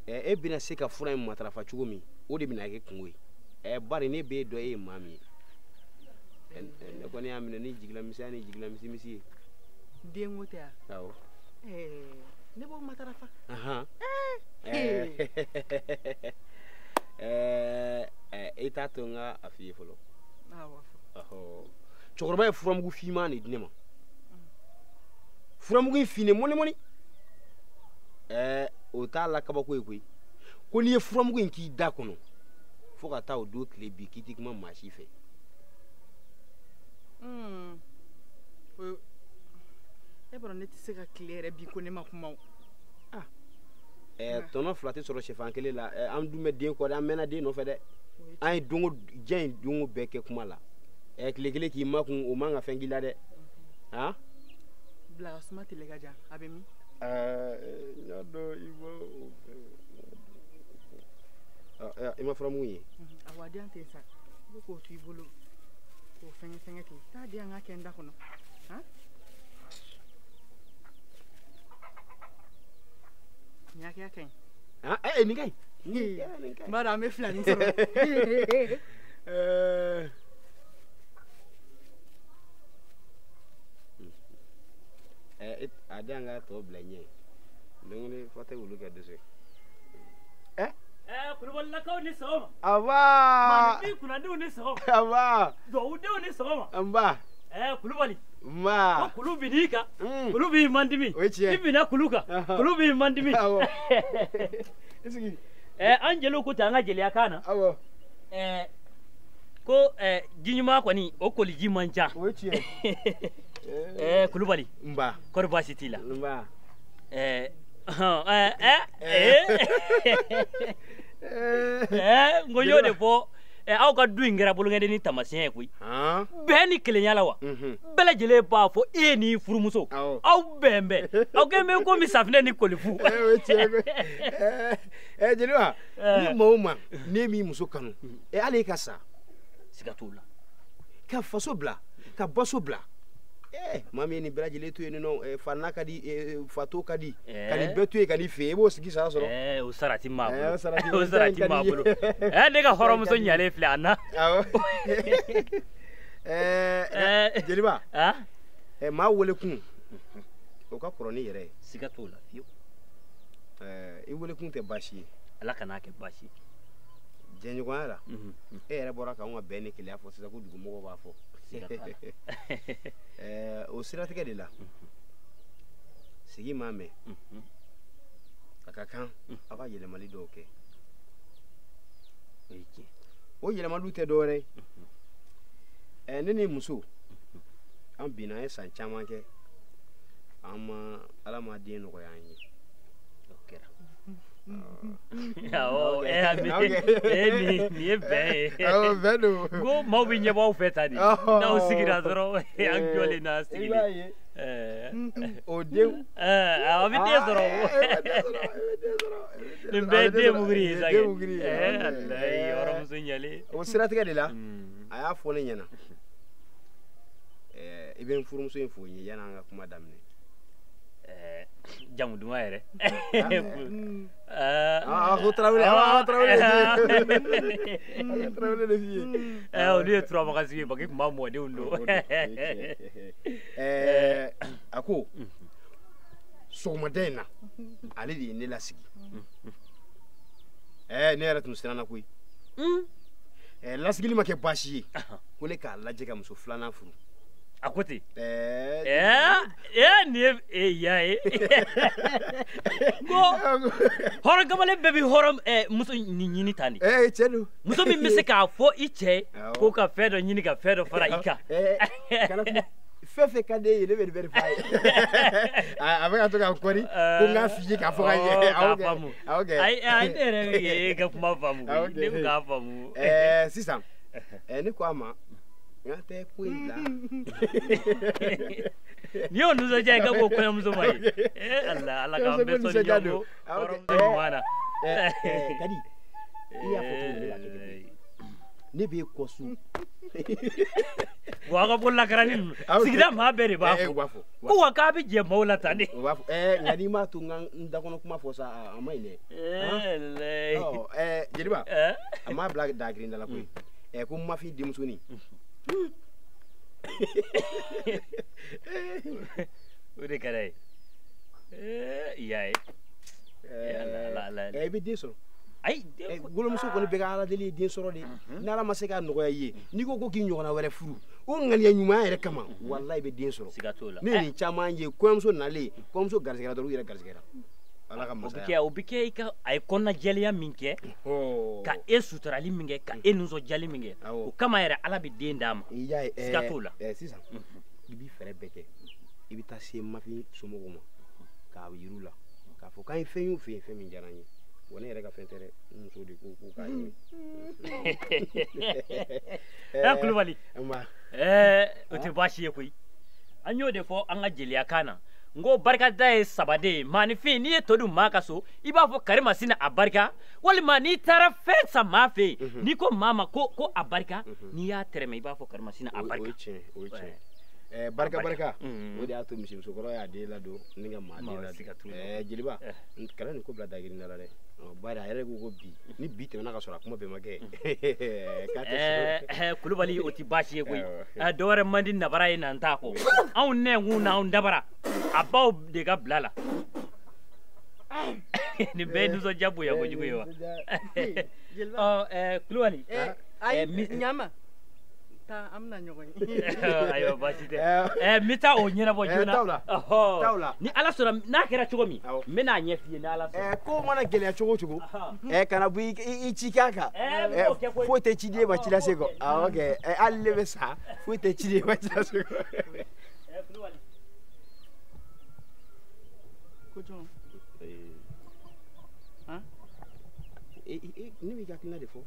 E bɛna se ka fura in matarafa cogo min, o de bɛna kɛ kungo ye. Bari ne b'e dɔn e ye maa min ye. Ne kɔni y'a minɛ ni jigilamisɛnya ni jigilamisimisi ye. Den ko tɛ wa? Awɔ. Ne b'o matarafa. E t'a to n ka a f'i ye fɔlɔ. Awɔ. Cɛkɔrɔba ye furamugu finman de di ne ma. Furamugu in finnen mɔni mɔni. O t'a la kabako ye koyi. Ko n'i ye furamugu in k'i da kɔnɔ fo ka taa o don tile bi k'i tɛ kuma maa si fɛ. E b'a dɔn ne tɛ se ka tile yɛrɛ bi ko ne ma kuma o. Tɔnɔ fila tɛ sɔrɔ sɛfan kelen la. An dun bɛ den kɔ dɛ, an mɛnna den nɔfɛ dɛ. An ye dongo diɲɛ in dongo bɛɛ kɛ kuma la. Tile kelen k'i makun o man ka fɛn k'i la dɛ. Han? Bila ka suma tile ka jan, a bɛ min? N y'a dɔn i b'o. I ma furamugu ye? Awɔ, a di yan ten sa. I bɛ k'o to i bolo k'o fɛngɛ fɛngɛ ten. Taa di yan n k'a kɛ n da kɔnɔ. Han? Nin hakɛya ka ɲi. Nin ka ɲi. N b'a dɔn an bɛ filanin sɔrɔ. A di yan ka tɔ bila ɲɛ. Dɔnkili fɔ tɛ wulu kɛ dɛsɛ. Kulubalilakaw ni sɔgɔma. Aba. Maanifin kunnadiw ni sɔgɔma. Aba. Duwawudenw ni sɔgɔma. Nba. Kulubali. Nba. Ko kulu bin'i kan. Kulu b'i mandimi. O ye tiɲɛ. I binna kulu kan. Kulu b'i mandimi. Awɔ. I sigi. An jeliw ko ten an ka jeliya kan na. Awɔ. Ko ji ɲuman kɔni o koliji man ca. O ye tiɲɛ. Kulubali. Nba. Kɔri baasi t'i la. Nba. N ko y'o de fɔ aw ka du in kɛra bolonkɛden ni taamasiyɛn ye koyi. Bɛn ni kelenya la wa? Bɛɛ lajɛlen b'a fɔ e n'i furumuso aw bɛn bɛn aw kɛlen bɛ komi safinɛ ni kolifu. O ye tiɲɛ koyi. Jeliba, ni maa o maa n'e m'i muso kanu, hali e ka sa. Siga t'o la. Ka faso bila, ka baso bila. Maa min ye nin bɛɛ lajɛlen to yen nɔ, fa n'a ka di, fa to ka di, ka nin bɛɛ to yen ka n'i fɛ yen, i b'o sigi sara sɔrɔ. O sara ti maa bolo. O sara ti maa bolo. Ne ka hɔrɔnmuso ɲalen filɛ a na. Awɔ. Jeliba. Maa wele kun, o ka kɔrɔ ni yɛrɛ ye. Siga t'o la fiyewu. I wele kun tɛ baasi ye. Ala kan'a kɛ baasi ye. Jɛɲɔgɔnya la, e yɛrɛ bɔra k'anw ka bɛn ni kelenya fɔ sisan ko dugumɔgɔw b'a fɔ. O siratigɛ de la, sigi maa mɛn, a ka kan aw ka yɛlɛmali dɔw kɛ. O yɛlɛmaliw tɛ dɔwɛrɛ ye. Ne ni muso, an binna, an ye san caman kɛ, an ma Ala ma den nɔgɔya an ye. O kɛra. Awɔ, nin ye bɛn ye. Awɔ, bɛn don. Ko maaw bɛ ɲɛbɔ aw fɛ tan de. N'aw sigira dɔrɔn, an jɔlen n'a sigilen. I b'a ye. O den. A bɛ den sɔrɔ. Nin bɛɛ ye den muguri ye sa kɛ. Den muguri ye. Alayi, hɔrɔnmuso ɲalen. O siratigɛ de la, a y'a fɔ ne ɲɛna. I bɛ n furumuso in fo n ye yanni an ka kuma daminɛ. Jamu duman yɛrɛ. Ko Tarawele, Tarawele. Tarawele de f'i ye. Olu ye turabakasigi ye, Baki tun b'a mɔdenw don. A ko sɔgɔmada in na, ale de ye ne lasigi. Ne yɛrɛ tun siranna koyi. Lasigili ma kɛ baasi ye, ko ne k'a lajɛ ka muso filanan furu. A ko ten. Nin ye ya ye. Ko hɔrɔn kamalen bɛɛ bɛ hɔrɔn muso nin ɲini tan de. Cɛ don. Muso min bɛ se k'a fɔ i cɛ ye ko ka fɛn dɔ ɲini ka fɛn dɔ fara i kan. Kana kuma. Fɛn fɛn ka di e ye, ne bɛ nin bɛɛ de f'a ye. A bɛ ka to ka n kɔri ko n k'a f'i ye k'a fɔ ka ɲɛ. K'a faamu. Awɔ kɛ. Ayi, ne yɛrɛ bɛ k'e ka kuma faamu koyi. Ne bɛ k'a faamu. Sisan, ne ko a ma, n ka tɛ ko in bila. N'i y'o nisɔndiya ye, i ka bɔ kɔɲɔmuso ma ye. Ala, Ala k'an bɛɛ sɔn ɲɔgɔn bolo. Hɔrɔnmuso ɲuman na. Kadi, i y'a fɔ cogo min, ne b'a kɛ ten koyi. Ne b'e kɔ su. Wa ka bololakarani ninnu sigida maa bɛɛ de b'a fɔ. U b'a fɔ. Ko wa k'a bɛ jɛ maaw la tan de. U b'a fɔ nka n'i m'a to n da kɔnɔ kuma fɔ sa a ma ɲi dɛ. Jeliba a m'a bila dagirinda la koyi. Ko Mafi denmusonin. O de ka d'a ye. I y'a ye. I bɛ den sɔrɔ. Ayi golomuso kɔni bɛ ka Ala deli den sɔrɔ de. N'Ala ma se k'a nɔgɔya i ye n'i ko ko k'i ɲɔgɔnna wɛrɛ furu o ŋaniya ɲumanya yɛrɛ kama walayi i bɛ den sɔrɔ. Siga t'o la. Ne ye nin caman ye kɔɲɔmuso nalen kɔɲɔmuso garisigɛra dɔrɔn u yɛrɛ garisigɛra. Ala ka masaya. O bɛ kɛ i ka a ye kɔnɔnajɛlenya min kɛ ka e suturali min kɛ ka e nisɔndiyali min kɛ o kama yɛrɛ Ala bɛ den d'a ma. I y'a ye siga t'o la. Sisan i b'i fɛɛrɛ bɛɛ kɛ i bɛ taa se Mafi somɔgɔw ma k'a yir'u la k'a fɔ k'an ye fɛn y'u fɛ yen fɛn min diyara n ye. Wa ne yɛrɛ ka fɛn tɛ dɛ n muso de ko ko k'a ɲini. Kulubali o tɛ baasi ye koyi. An y'o de fɔ an ka jeliyakan na n ko barikada ye saba de ye. Maaninfin n'i ye to dun maa ka so i b'a fɔ karimasina a barika walima n'i taara fɛn san maa fɛ yen n'i ko maa ma ko a barika n'i y'a tɛrɛmɛ i b'a fɔ karimasina a barika. O ye tiɲɛ o ye tiɲɛ. Barika barika o de y'a to misimusokɔrɔ y'a den ladon ni ka maa den ladon. Jeliba kana nin ko bila dagirinda la dɛ. Bari a yɛrɛ ko bi ni bi tɛmɛna ka sɔrɔ a kuma bɛɛ ma kɛ. Kulubali o tɛ baasi ye koyi. Dɔwɛrɛ man di nabara ye na n t'a kɔ. Anw nɛnkun n'anw dabara a baw de ka bila la. Nin bɛɛ ye nisɔndiya bonya kojugu ye wa. Kulubali. Ayi ɲama. Taa an bɛna ɲɔgɔn ye. Ayiwa baasi tɛ. N bɛ taa o ɲɛnabɔ joona. Ni Ala sɔnna n'a kɛra cogo min n bɛ n'a ɲɛf'i ye ni Ala sɔnna. Ko mana gɛlɛya cogo o cogo kana bɔ i cikan kan. Foyi tɛ ciden ma ci lase kɔ. Awɔ kɛ hali ne bɛ sa foyi tɛ ciden ma ci lase kɔ. Ko jɔn? Ne b'i ka hakilina de fɔ.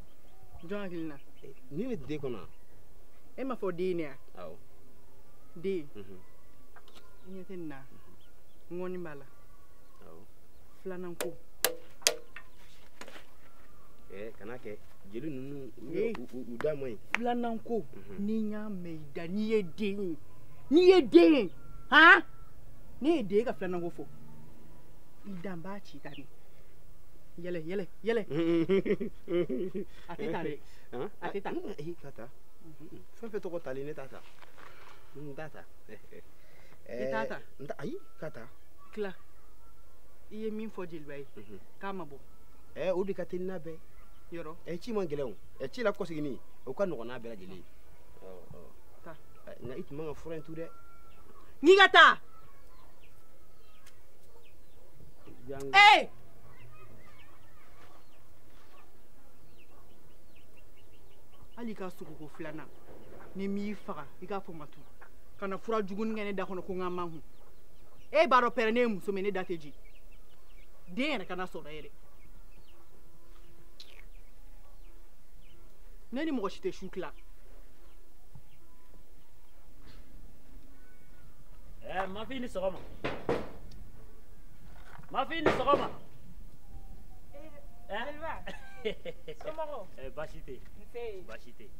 Jɔn hakilina? Ni ne den kɔnɔ. E m'a fɔ den ne ya? Awɔ. Den. I ɲɛ tɛ nin na? Ŋɔni b'a la. Awɔ. Filanan ko. Kana kɛ jeli ninnu u da man ɲi. Filanan ko ni n y'a mɛn i da n'i ye den ye n'i ye den ye han ne ye den ye ka filanan ko fɔ i da n b'a ci ta de. Yɛlɛ yɛlɛ yɛlɛ. A tɛ ta dɛ. A tɛ ta. Ka taa. Fɛn fɛn tɔgɔ talen ne t'a ta. N t'a ta. I t'a ta? Ayi k'a ta. Tila i ye min fɔ jeliba ye k'a ma bɔ. O de ka teli n'a bɛɛ. Yɔrɔ. Ci man gɛlɛn o. Ci la kɔseginni o ka nɔgɔn n'a bɛɛ lajɛlen ye. Taa. Nka i tun man ka fura in tu dɛ. N'i ka taa. Hali i ka sogoko filanan ni m'i faga i k'a fɔ ma tu ka na fura jugunin kɛ ne da kɔnɔ ko n ka makun e b'a dɔn pɛrɛ ne ye muso min ne da tɛ ji den yɛrɛ kana sɔrɔ yɛrɛ ne ni mɔgɔ si tɛ su tila. Mafi ni sɔgɔma. Mafi ni sɔgɔma. Jeliba. Somɔgɔw? Baasi tɛ yen. Nse. Baasi tɛ yen.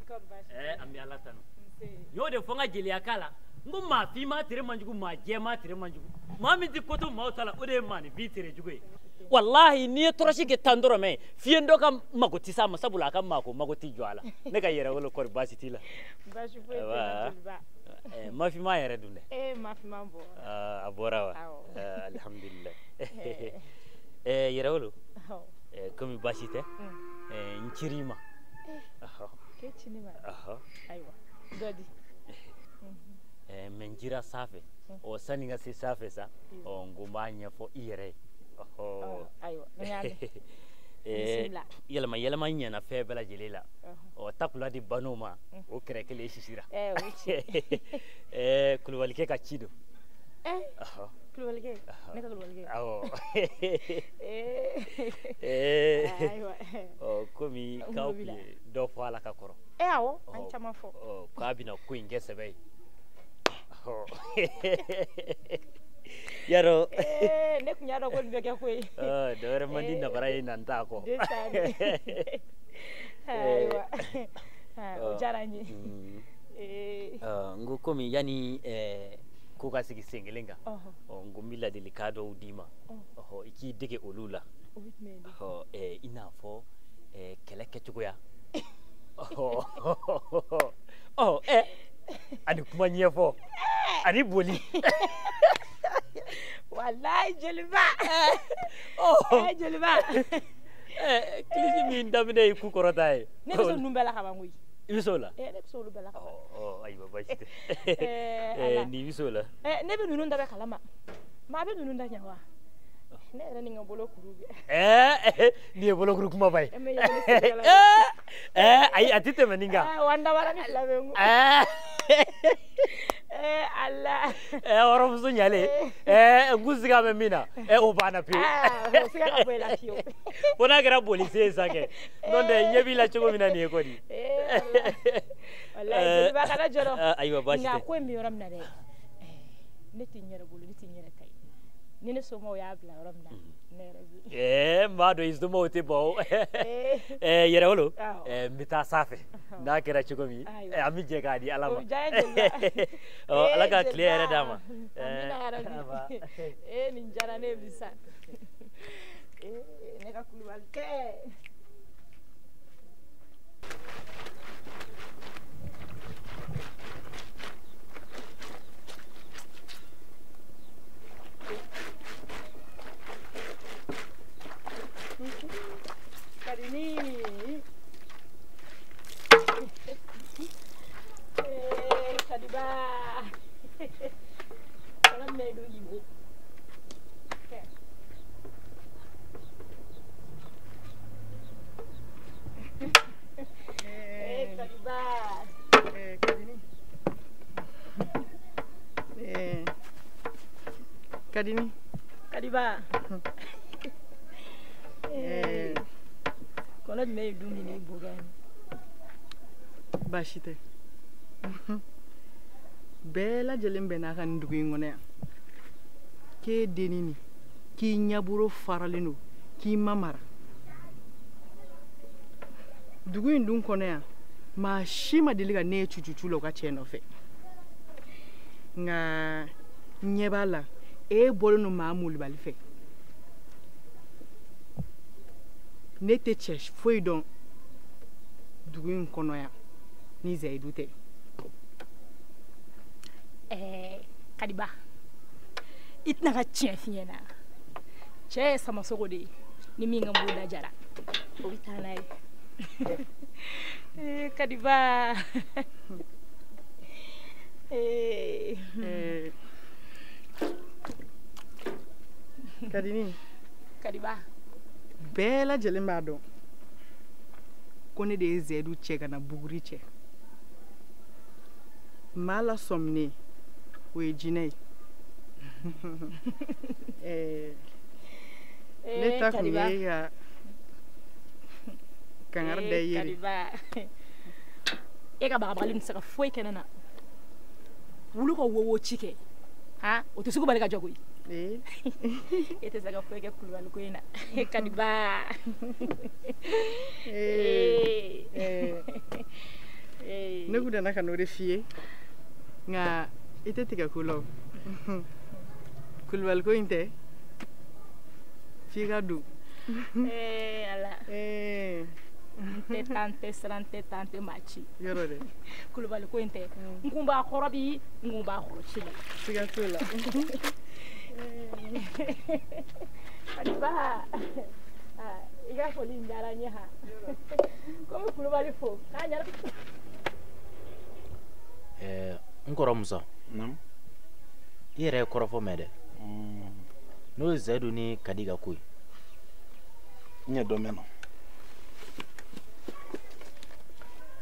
Kɔri baasi tɛ yen? An bɛ Ala tanu. Nse. N y'o de fɔ n ka jeliyakan la n ko maa finman tere man jugu maa jɛman tere man jugu maa min tɛ ko to maaw ta la o de ye maaninfin tere jugu ye. Walahi n'i ye tɔrɔsi kɛ tan dɔrɔmɛ ye fiyen dɔ ka mago tɛ s'a ma sabula a ka maako mago tɛ jɔ a la ne ka yɛrɛwolo kɔri baasi t'i la. Baasi foyi tɛ n na Jeliba. Mafinman yɛrɛ dun dɛ. Mafinman bɔra. A bɔra wa? Awɔ. Alihamudulilayi. Yɛrɛwolo. Komi baasi tɛ n cir'i ma. K'e ci ne ma? Ayiwa dɔ di. Mɛ n cira sanfɛ ɔ sani n ka se sanfɛ sa ɔ n ko n b'a ɲɛfɔ i yɛrɛ ye. Ayiwa n y'a mɛn. Bisimila. Yɛlɛma yɛlɛma ɲɛna fɛn bɛɛ lajɛlen la ɔ takula di ban'o ma o kɛrɛ kelen sisira. O tiɲɛ. Kulubalikɛ ka ci don. Kulubalikɛ ne ka kulubalikɛ. Awɔ. Ayiwa. Ɔ komi k'aw tun ye dɔ fɔ a la ka kɔrɔ. Awɔ an caman fɔ. K'a bɛna ko in kɛ sɛbɛ ye. Yarɔ. Ne tun y'a dɔn ko nin bɛ kɛ ko ye. Dɔwɛrɛ man di nabara ye na n t'a kɔ. Ayiwa, o diyara n ye. N ko komi yanni ko ka sigi sen kelen kan, n ko n bɛ ladilikan dɔw d'i ma, i k'i dege olu la. I n'a fɔ kɛlɛ kɛcogoya, ani kuma ɲɛfɔ, ani boli. Walayi jeliba, jeliba. Kilisi min daminɛ ye ku kɔrɔta ye. Ne bɛ se ninnu bɛɛ la ka ban koyi. I bɛ se o la? Ne bɛ se olu bɛɛ la ka ban. Ayiwa baasi tɛ. Nin bɛ se o la? Ne bɛ ninnu da bɛɛ kalama. Maa bɛ ninnu da ɲɛ wa? Ne yɛrɛ ni n ka bolokuru bɛ. Nin ye bolokuru kumaba ye. Ayi, a tɛ tɛmɛ nin kan. Wa n dabara ni fila bɛ n kun. Ala. Hɔrɔnmuso ɲalen. N kun siga bɛ min na, o banna pewu. O siga ka bɔ e la fiyewu. Fo n'a kɛra bolisen ye sa kɛ. N'o tɛ ɲɛ b'i la cogo min na nin ye kɔni. Walayi jeliba kana jɔrɔ. Ayiwa baasi tɛ. Nka ko in bɛ yɔrɔ min na dɛ, ne tɛ n yɛrɛ bolo, ne tɛ n yɛrɛ ta ye. Ni ne somɔgɔw y'a bila yɔrɔ min na, ne yɛrɛ bɛ. N b'a dɔn i somɔgɔw tɛ ban o. Yɛrɛwolo, n bɛ taa sanfɛ. N'a kɛra cogo min, an bɛ jɛ k'a di Ala ma. O diya n ye jeliba. Ala ka tile yɛrɛ d'a ma. Amina yarabi. Nin diyara ne ye bi sa. Ne ka kulubali kɛ. Kadini. Kadiba. Kɔnɔ mɛn don y'i bolo. Kadiba. Kadini. Kadini. Kadiba. Kɔnɔ jumɛn ye dun minɛ i bo kan? Baasi tɛ. Bɛɛ lajɛlen bɛn n'a ka nin dugu in kɔnɔ yan. K'e dennin nin, k'i ɲɛbolo faralen don, k'i ma mara. Dugu in dun kɔnɔ yan, maa si ma deli ka ne ye cucucu la u ka cɛ nɔfɛ. Nka n ɲɛ b'a la, e bɔlen don maa molibali fɛ. Ne tɛ cɛ foyi dɔn dugu in kɔnɔ yan ni Zayidu tɛ. Kadiba, i tɛna ka tiɲɛ f'i ɲɛna. Cɛ ye samasogo de ye, ni min ka bon da jara, o bɛ taa n'a ye. Kadiba. Kadini. Kadiba. Bɛɛ lajɛlen b'a dɔn ko ne de ye Zayidu cɛ ka na buguri cɛ. Maa lasɔminen, o ye jinɛ ye. Ne ta kun ye ka kangari da i ye de. E ka bagabagali tɛ se ka foyi kɛ ne na. Wulu ka wo ci kɛ, han, o tɛ sugu bali ka jɔ koyi. E tɛ se ka foyi kɛ kulubali ko in na. Kadiba. Ne kun nana ka n'o de f'i ye, nka i tɛ tigɛ ko la o. Kulubali ko in tɛ, f'i ka don. Ala. N tɛ taa, n tɛ siran, n tɛ taa, n tɛ maa ci. Yɔrɔ dɛ. Kulubali ko in tɛ, n kun b'a kɔrɔ bi, n kun b'a kɔrɔ ci la. Siga t'o la. Kadiba, i ka foli in diyara n ye han. Komi kulubali fo, k'a ɲɛna. N kɔrɔ Musa. I yɛrɛ ye kɔrɔfɔ mɛn dɛ. N'o ye Zayidu ni Kadi ka ko ye. N ye dɔ mɛn nɔ.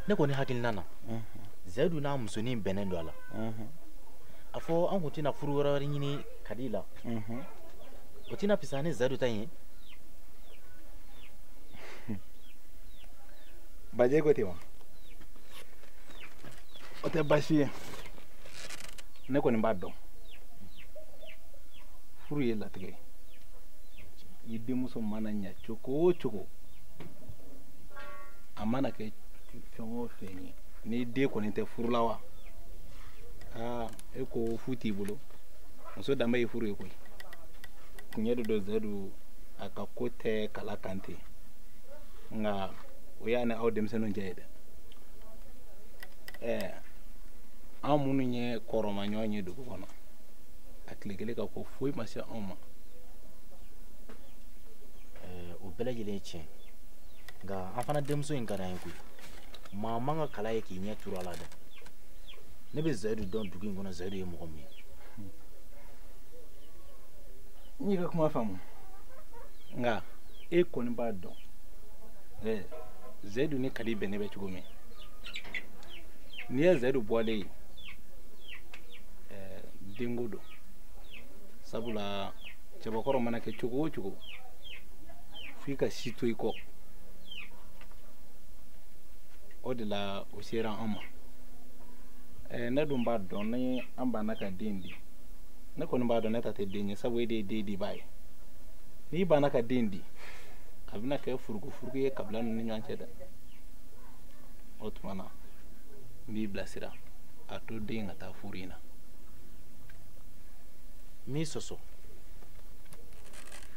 Ne kɔni hakilina na, Zayidu n'a musonin bɛnnen don a la. A fɔ an kun tɛna furu wɛrɛ ɲini Kadi la. O tɛna fisaya ni Zayidu ta in ye. Bajɛ ko ten wa? O tɛ baasi ye. Ne kɔni b'a dɔn. Furu ye latigɛ ye. I denmuso mana ɲɛ cogo o cogo, a mana kɛ fɛn o fɛn ye ni den kɔni tɛ furu la wa aa e ko fu t'i bolo muso danbe ye furu ye koyi tiɲɛ de don Zayidu a ka ko tɛ kala kan ten nka o y'a ni aw denmisɛnninw cɛ ye dɛ ɛɛ an minnu ye kɔrɔmaɲɔgɔn ye dugu kɔnɔ a tile kelen ka ko foyi ma se anw ma. O bɛɛ lajɛlen ye tiɲɛ nka an fana denmuso in ka d'an ye koyi maa man ka kala ye k'i ɲɛ turu a la dɛ ne bɛ Zayidu dɔn dugu in kɔnɔ Zayidu ye mɔgɔ min ye. N y'i ka kuma faamu nka e kɔni b'a dɔn Zayidu ni Kadi bɛnnen bɛ cogo min n'i ye Zayidu bɔlen ye denko don sabula cɛbakɔrɔ mana kɛ cogo o cogo f'i ka si to i kɔ o de la o sera an ma ne dun b'a dɔn ni an banna ka den di ne kɔni b'a dɔn ne ta tɛ den ye sabu e de ye den dibaa ye n'i banna ka den di a bɛna kɛ furukufuruku ye kabila ninnu ni ɲɔgɔn cɛ dɛ o tuma na n b'i bilasira a to den ka taa furu in na. N m'i sɔsɔ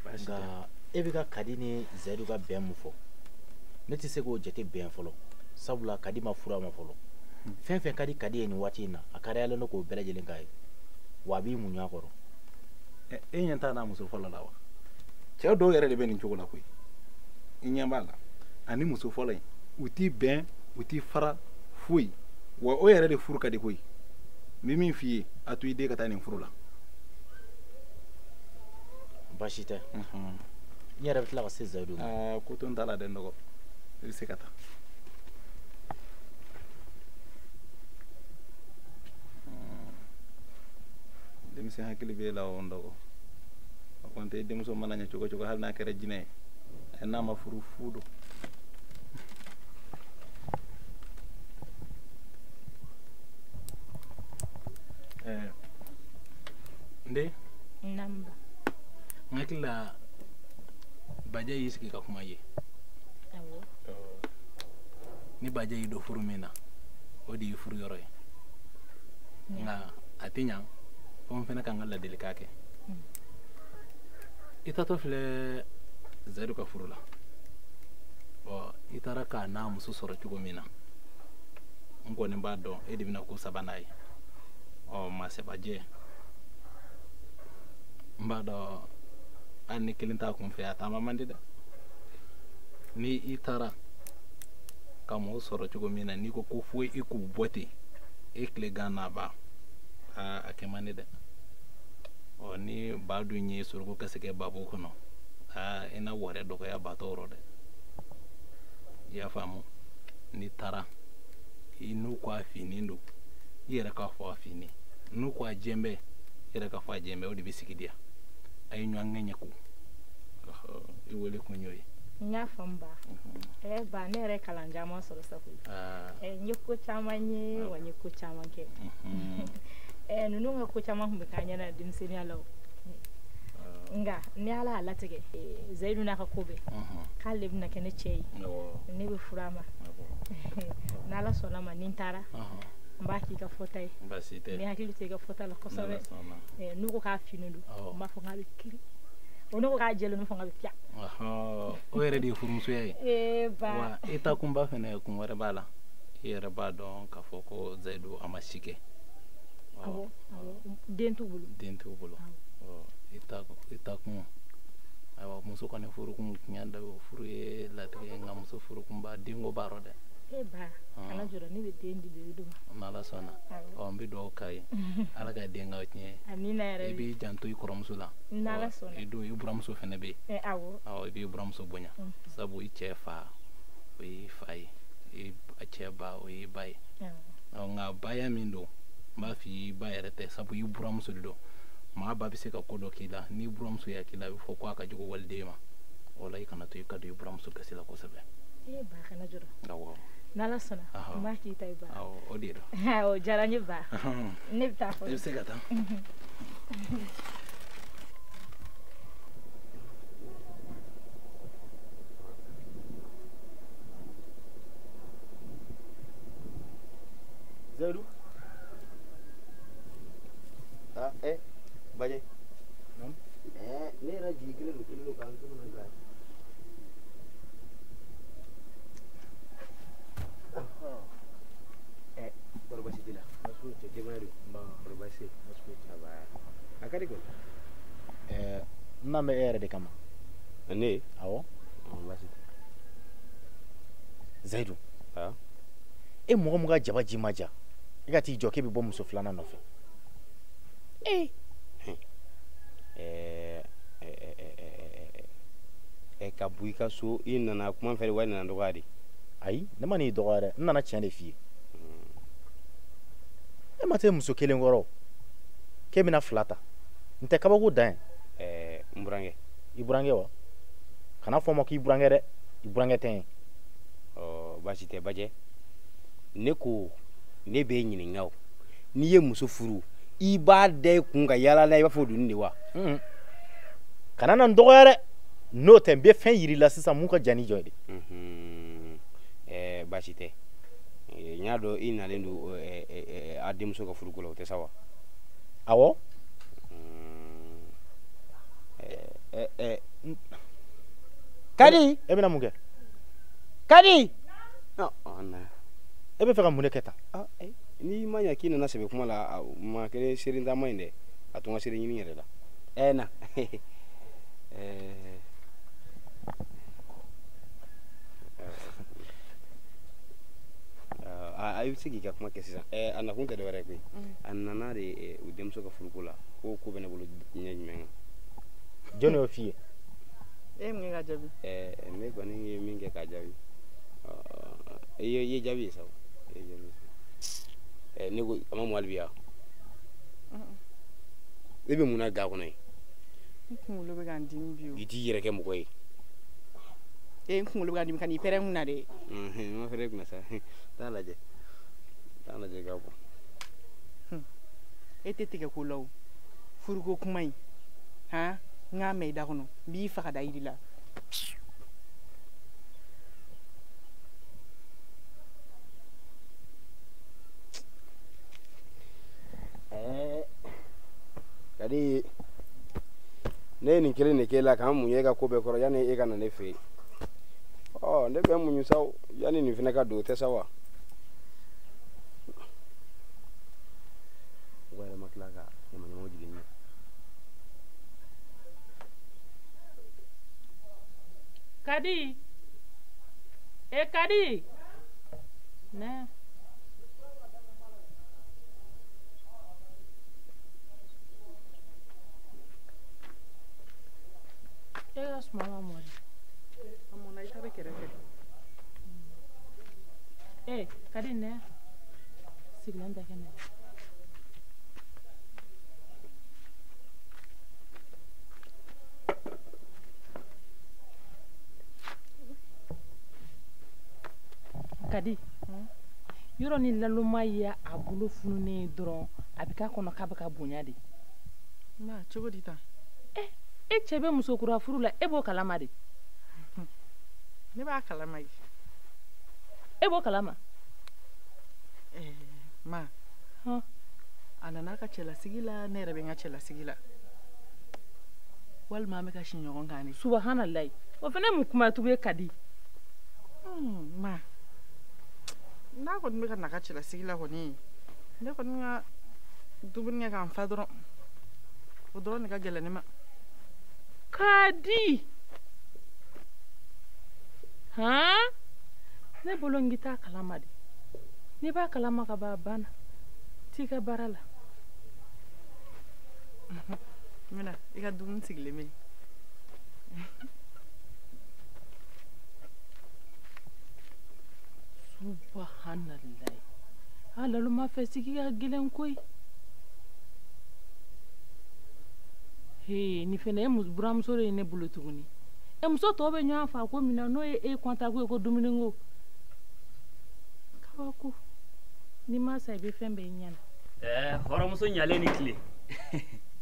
nka e bɛ ka Kadi ni Zayidu ka bɛn mun fɔ ne tɛ se k'o jate bɛn fɔlɔ sabula Kadi ma furu a ma fɔlɔ fɛn fɛn ka di Kadi ye nin waati in na a kariyalen don k'o bɛɛ lajɛlen k'a ye wa a b'i muɲu a kɔrɔ. E ɲɛ t'a n'a muso fɔlɔ la wa cɛ dɔw yɛrɛ de bɛ nin cogo la koyi i ɲɛ b'a la ani muso fɔlɔ in u t'i bɛn u t'i fara foyi wa o yɛrɛ de furu ka di koyi n bɛ min f'i ye a to i den ka taa nin furu la. Baasi tɛ n yɛrɛ bɛ tila ka se Zayidu ma. Ko to n ta la dɛ n dɔgɔ i bɛ se ka taa. Denmisɛn hakili b'e la o n dɔgɔ a kɔni tɛ denmuso mana ɲɛ cogo o cogo hali n'a kɛra jinɛ ye n'a ma furu fu don. N den. Naamu. N hakili la Bajɛ y'i sigi ka kuma ye. Awɔ. Ni Bajɛ y'i don furu min na o de y'i furu yɔrɔ ye nka a tɛ ɲa fo n fana ka n ka ladilikan kɛ. I taatɔ filɛ Zayidu ka furu la ɔ i taara k'a n'a muso sɔrɔ cogo min na n kɔni b'a dɔn e de bɛna ko saba n'a ye ɔ maa sɛbajɛ n b'a dɔn hali ni kelen t'a kun fɛ a taama man di dɛ ni i taara ka mɔgɔ sɔrɔ cogo min na n'i ko ko fo i k'u bɔ ten e tilegan n'a ba a kɛ man di dɛ ɔ ni ba dun ye suruku ka se kɛ babo kɔnɔ aa i na wɔrɛ dɔgɔya batɔ rɔ dɛ i y'a faamu n'i taara i n'u ko a finen don i yɛrɛ k'a fɔ a finen n'u ko a jɛn bɛ i yɛrɛ k'a fɔ a jɛn bɛ o de bɛ sigi diya a ye ɲɔgɔn ŋɛɲɛ ko i wele kun y'o ye. N y'a faamu ba. Ba ne yɛrɛ kalan caman sɔrɔ sa koyi. N ye ko caman ye wa n ye ko caman kɛ. Ninnu ka ko caman tun bɛ k'an ɲɛna denmisɛnninya la o. Nka ni Ala y'a latigɛ Zayidu n'a ka ko bɛɛ k'ale bɛna kɛ ne cɛ ye ne bɛ furu a ma n'Ala sɔnna ma ni n taara n b'a k'i ka fɔta ye n hakili to i ka fɔta la kosɛbɛ n'u ko k'a finen don n b'a fɔ k'a bɛ kiri o n'u ko k'a jɛlen don fɔ k'a bɛ piya. O yɛrɛ de ye furumusoya ye. Ba wa i ta kunba fɛnɛ kun wɛrɛ b'a la i yɛrɛ b'a dɔn k'a fɔ ko Zayidu a ma si kɛ. Awɔ den t'u bolo. Den t'u bolo i ta kun ayiwa muso kɔni furukun tiɲɛ da o furu ye latigɛ nka muso furukunba denko b'a rɔ dɛ. Ba kana jɔrɔ ne bɛ den di Zayidu ma. N'Ala sɔnna ɔ n bɛ dugawu k'a ye Ala ka den k'aw tiɲɛ ye. Amina yɛrɛ. I b'i janto i kɔrɔmuso la. N'Ala sɔnna. I don i buramuso fɛnɛ bɛ yen. Awɔ. Awɔ i b'i buramuso bonya sabu i cɛ fa o y'i fa ye i cɛ ba o y'i ba ye. Nka baya min don n b'a f'i ye ba yɛrɛ tɛ sabu i buramuso de don maa ba bɛ se ka ko dɔ k'i la n'i buramuso y'a k'i la a bɛ fɔ ko a ka jugu waliden ma o la i kana to i ka don i buramuso gasi la kosɛbɛ. Ba kana jɔrɔ. Awɔ. N'Ala sɔnna n b'a k'i ta ye ba. Awɔ o de don. O diyara n ye ba. Ne bɛ taa fɔlɔ. I bɛ se ka taa. Seydou. Ah eh Bajɛ. Ne yɛrɛ jigi kelen don kelen don k'an to na bila. Kɔrɔ baasi t'i la? Baasi foyi tɛ. Denbaya dun? Nba. Kɔrɔ baasi tɛ? Baasi foyi tɛ. A ka di kɔni. N nan bɛ e yɛrɛ de kama. Ne? Awɔ. Baasi tɛ. Zayidu. E mɔgɔ min ka jaba ji ma ja, e ka t'i jɔ k'e bɛ bɔ muso filanan nɔfɛ. Ka bɔ i ka so i nana kuma fɛ wa i nana dɔgɔya de? Ayi, ne ma n'i dɔgɔya dɛ, n nana tiɲɛ de f'i ye. E ma tɛ muso kelen kɔrɔ k'e bɛna fila ta, n tɛ kabako dan ye. N burankɛ. I burankɛ wa? Kana fɔ n ma k'i burankɛ dɛ, i burankɛ tɛ n ye. Baasi tɛ Bajɛ. Ne ko ne b'e ɲininka o, n'i ye muso furu i b'a da i kun ka yaala n'a ye i b'a fɔ o donni de wa? Kana na n dɔgɔya dɛ, n'o tɛ n bɛ fɛn yir'i la sisan mun ka jan ni jɔ ye de. Baasi tɛ. N y'a dɔn i nalen don a denmuso ka furuko la, o tɛ sa wa? Awɔ. Kadi. E bɛna mun kɛ? Kadi. E bɛ fɛ ka mun de kɛ tan? N'i ma ɲɛ k'i nana sɛbɛ kuma la, maa kelen seere ta ma ɲi dɛ, a to n ka seere ɲini yɛrɛ la. Na. A bɛ se k'i ka kuma kɛ sisan. A nakun tɛ dɔwɛrɛ ye koyi. A nana de u denmuso ka furuko la, ko ko bɛ ne bolo ɲɛ jumɛn kan. Jɔn y'o f'i ye? E ye mun kɛ k'a jaabi? Ne kɔni ye min kɛ k'a jaabi. I ye jaabi ye sa o. I ye jaabi ye sa. Ne ko a ma mɔ hali bi wa? E bɛ mun na ga kɔnɔ yen? N kunkolo bɛ ka n dimi bi o. I t'i yɛrɛ kɛ mɔgɔ ye. N kunkolo bɛ ka n dimi ka n'i pɛrɛn n kunna dɛ. N ma pɛrɛn i kunna sa. Taa lajɛ. Taa lajɛ ka bɔ. E tɛ tigɛ ko la o. Furuko kuma in. Han? N k'a mɛn i da kɔnɔ. N b'i faga da yiri la. Kadi ne ye nin kelen de k'e la k'an muɲu e ka ko bɛɛ kɔrɔ yanni e ka na ne fɛ yen. Ne bɛ muɲu sa yanni nin fana ka don o tɛ sa wa? Mɔgɔ yɛrɛ ma tila ka ɲamaɲamaw jigin n ɲɛ. Kadi. E Kadi. Ne. E ka suma ma mɔ de. A mɔna, i ta bɛ kɛrɛfɛ. Kadi nɛ. Sigilan tɛ kɛ nɛ. Kadi, yɔrɔ ni laloma ye a bolo fununen ye dɔrɔn a bɛ k'a kɔnɔ k'a bɛ ka bonya de. Na cogo di tan? E cɛ bɛ muso kura furu la, e b'o kalama de. Ne b'a kalama ye. E b'o kalama? Ma. A nana a ka cɛlasigi la, ne yɛrɛ bɛ n ka cɛlasigi la. Walima an bɛ ka si ɲɔgɔn kan de. Subahanallahi. O fana ye mun kuma tugun ye Kadi? Ma. N'a kɔni bɛ ka na a ka cɛlasigi la kɔni, ne kɔni ka dumuni kɛ k'an fa dɔrɔn. O dɔrɔn de ka gɛlɛn ne ma. Kadi. Han? Ne bolo n k'i t'a kalama de. N'i b'a kalama ka ban a banna. T'i ka baara la. N bɛna i ka dumuni sigilen bɛ yen. Subahanallahi. A laloma fɛ sigi ka gɛlɛn koyi. Nin fana ye buramuso de ye ne bolo tuguni. Muso tɔw bɛ ɲɔgɔn faa ko min na n'o ye e kɔnta ko ye ko dumuni ko. Kabako. N'i ma sa i bɛ fɛn bɛɛ ɲɛ na. Hɔrɔnmuso ɲalen ni tile.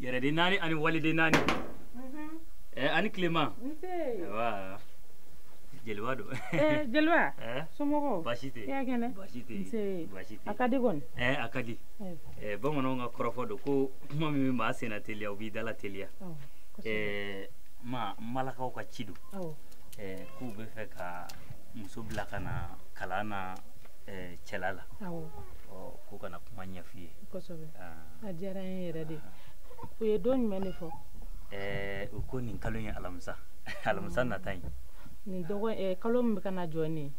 Yɛrɛden naani ani waliden naani. Ani tilema. Nse. Awa. Jeliba don. Jeliba. Somɔgɔw? Baasi tɛ. I y'a kɛnɛ? Baasi tɛ. Nse. Baasi tɛ. A ka di kɔni? A ka di. Bamananw ka kɔrɔfɔ don ko kuma min bɛ maa senna teliya o b'i dala teliya. Ma Malakaw ka ci don. K'u bɛ fɛ ka muso bila ka na kalan na cɛla la. Awɔ. Ko kana kuma ɲɛf'i ye. Kosɛbɛ. A diyara n ye yɛrɛ de. U ye don jumɛn de fɔ? U ko nin kalo in alamisa. Alamisa nata in. Nin dɔgɔ kalo min bɛ ka na jɔ nin ye.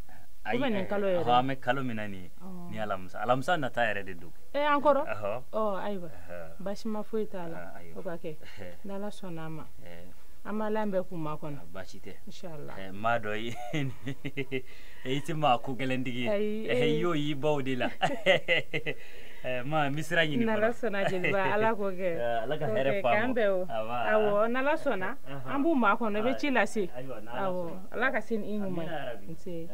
Ou bien nin kalo yɛrɛ? An bɛ kalo min na nin ye. Ni alamisa. Alamisa nata yɛrɛ de don. An kɔrɔ? Ayiwa. Baasi ma foyi t'a la. O ka kɛ. N'Ala sɔnna a ma. An b'a labɛn k'u makɔnɔ. Baasi tɛ. Inshallah. N b'a dɔn i tɛ maa ko gɛlɛntigi ye. I y'o y'i baw de la. Ma n bɛ sira ɲini fɔlɔ. N'Ala sɔnna jeliba Ala k'o kɛ. Ala ka hɛrɛ faamu. K'an bɛn o. Awɔ n'Ala sɔnna an b'u makɔnɔ i bɛ ci lase. Awɔ Ala ka se ni i ɲuman ye. Nse.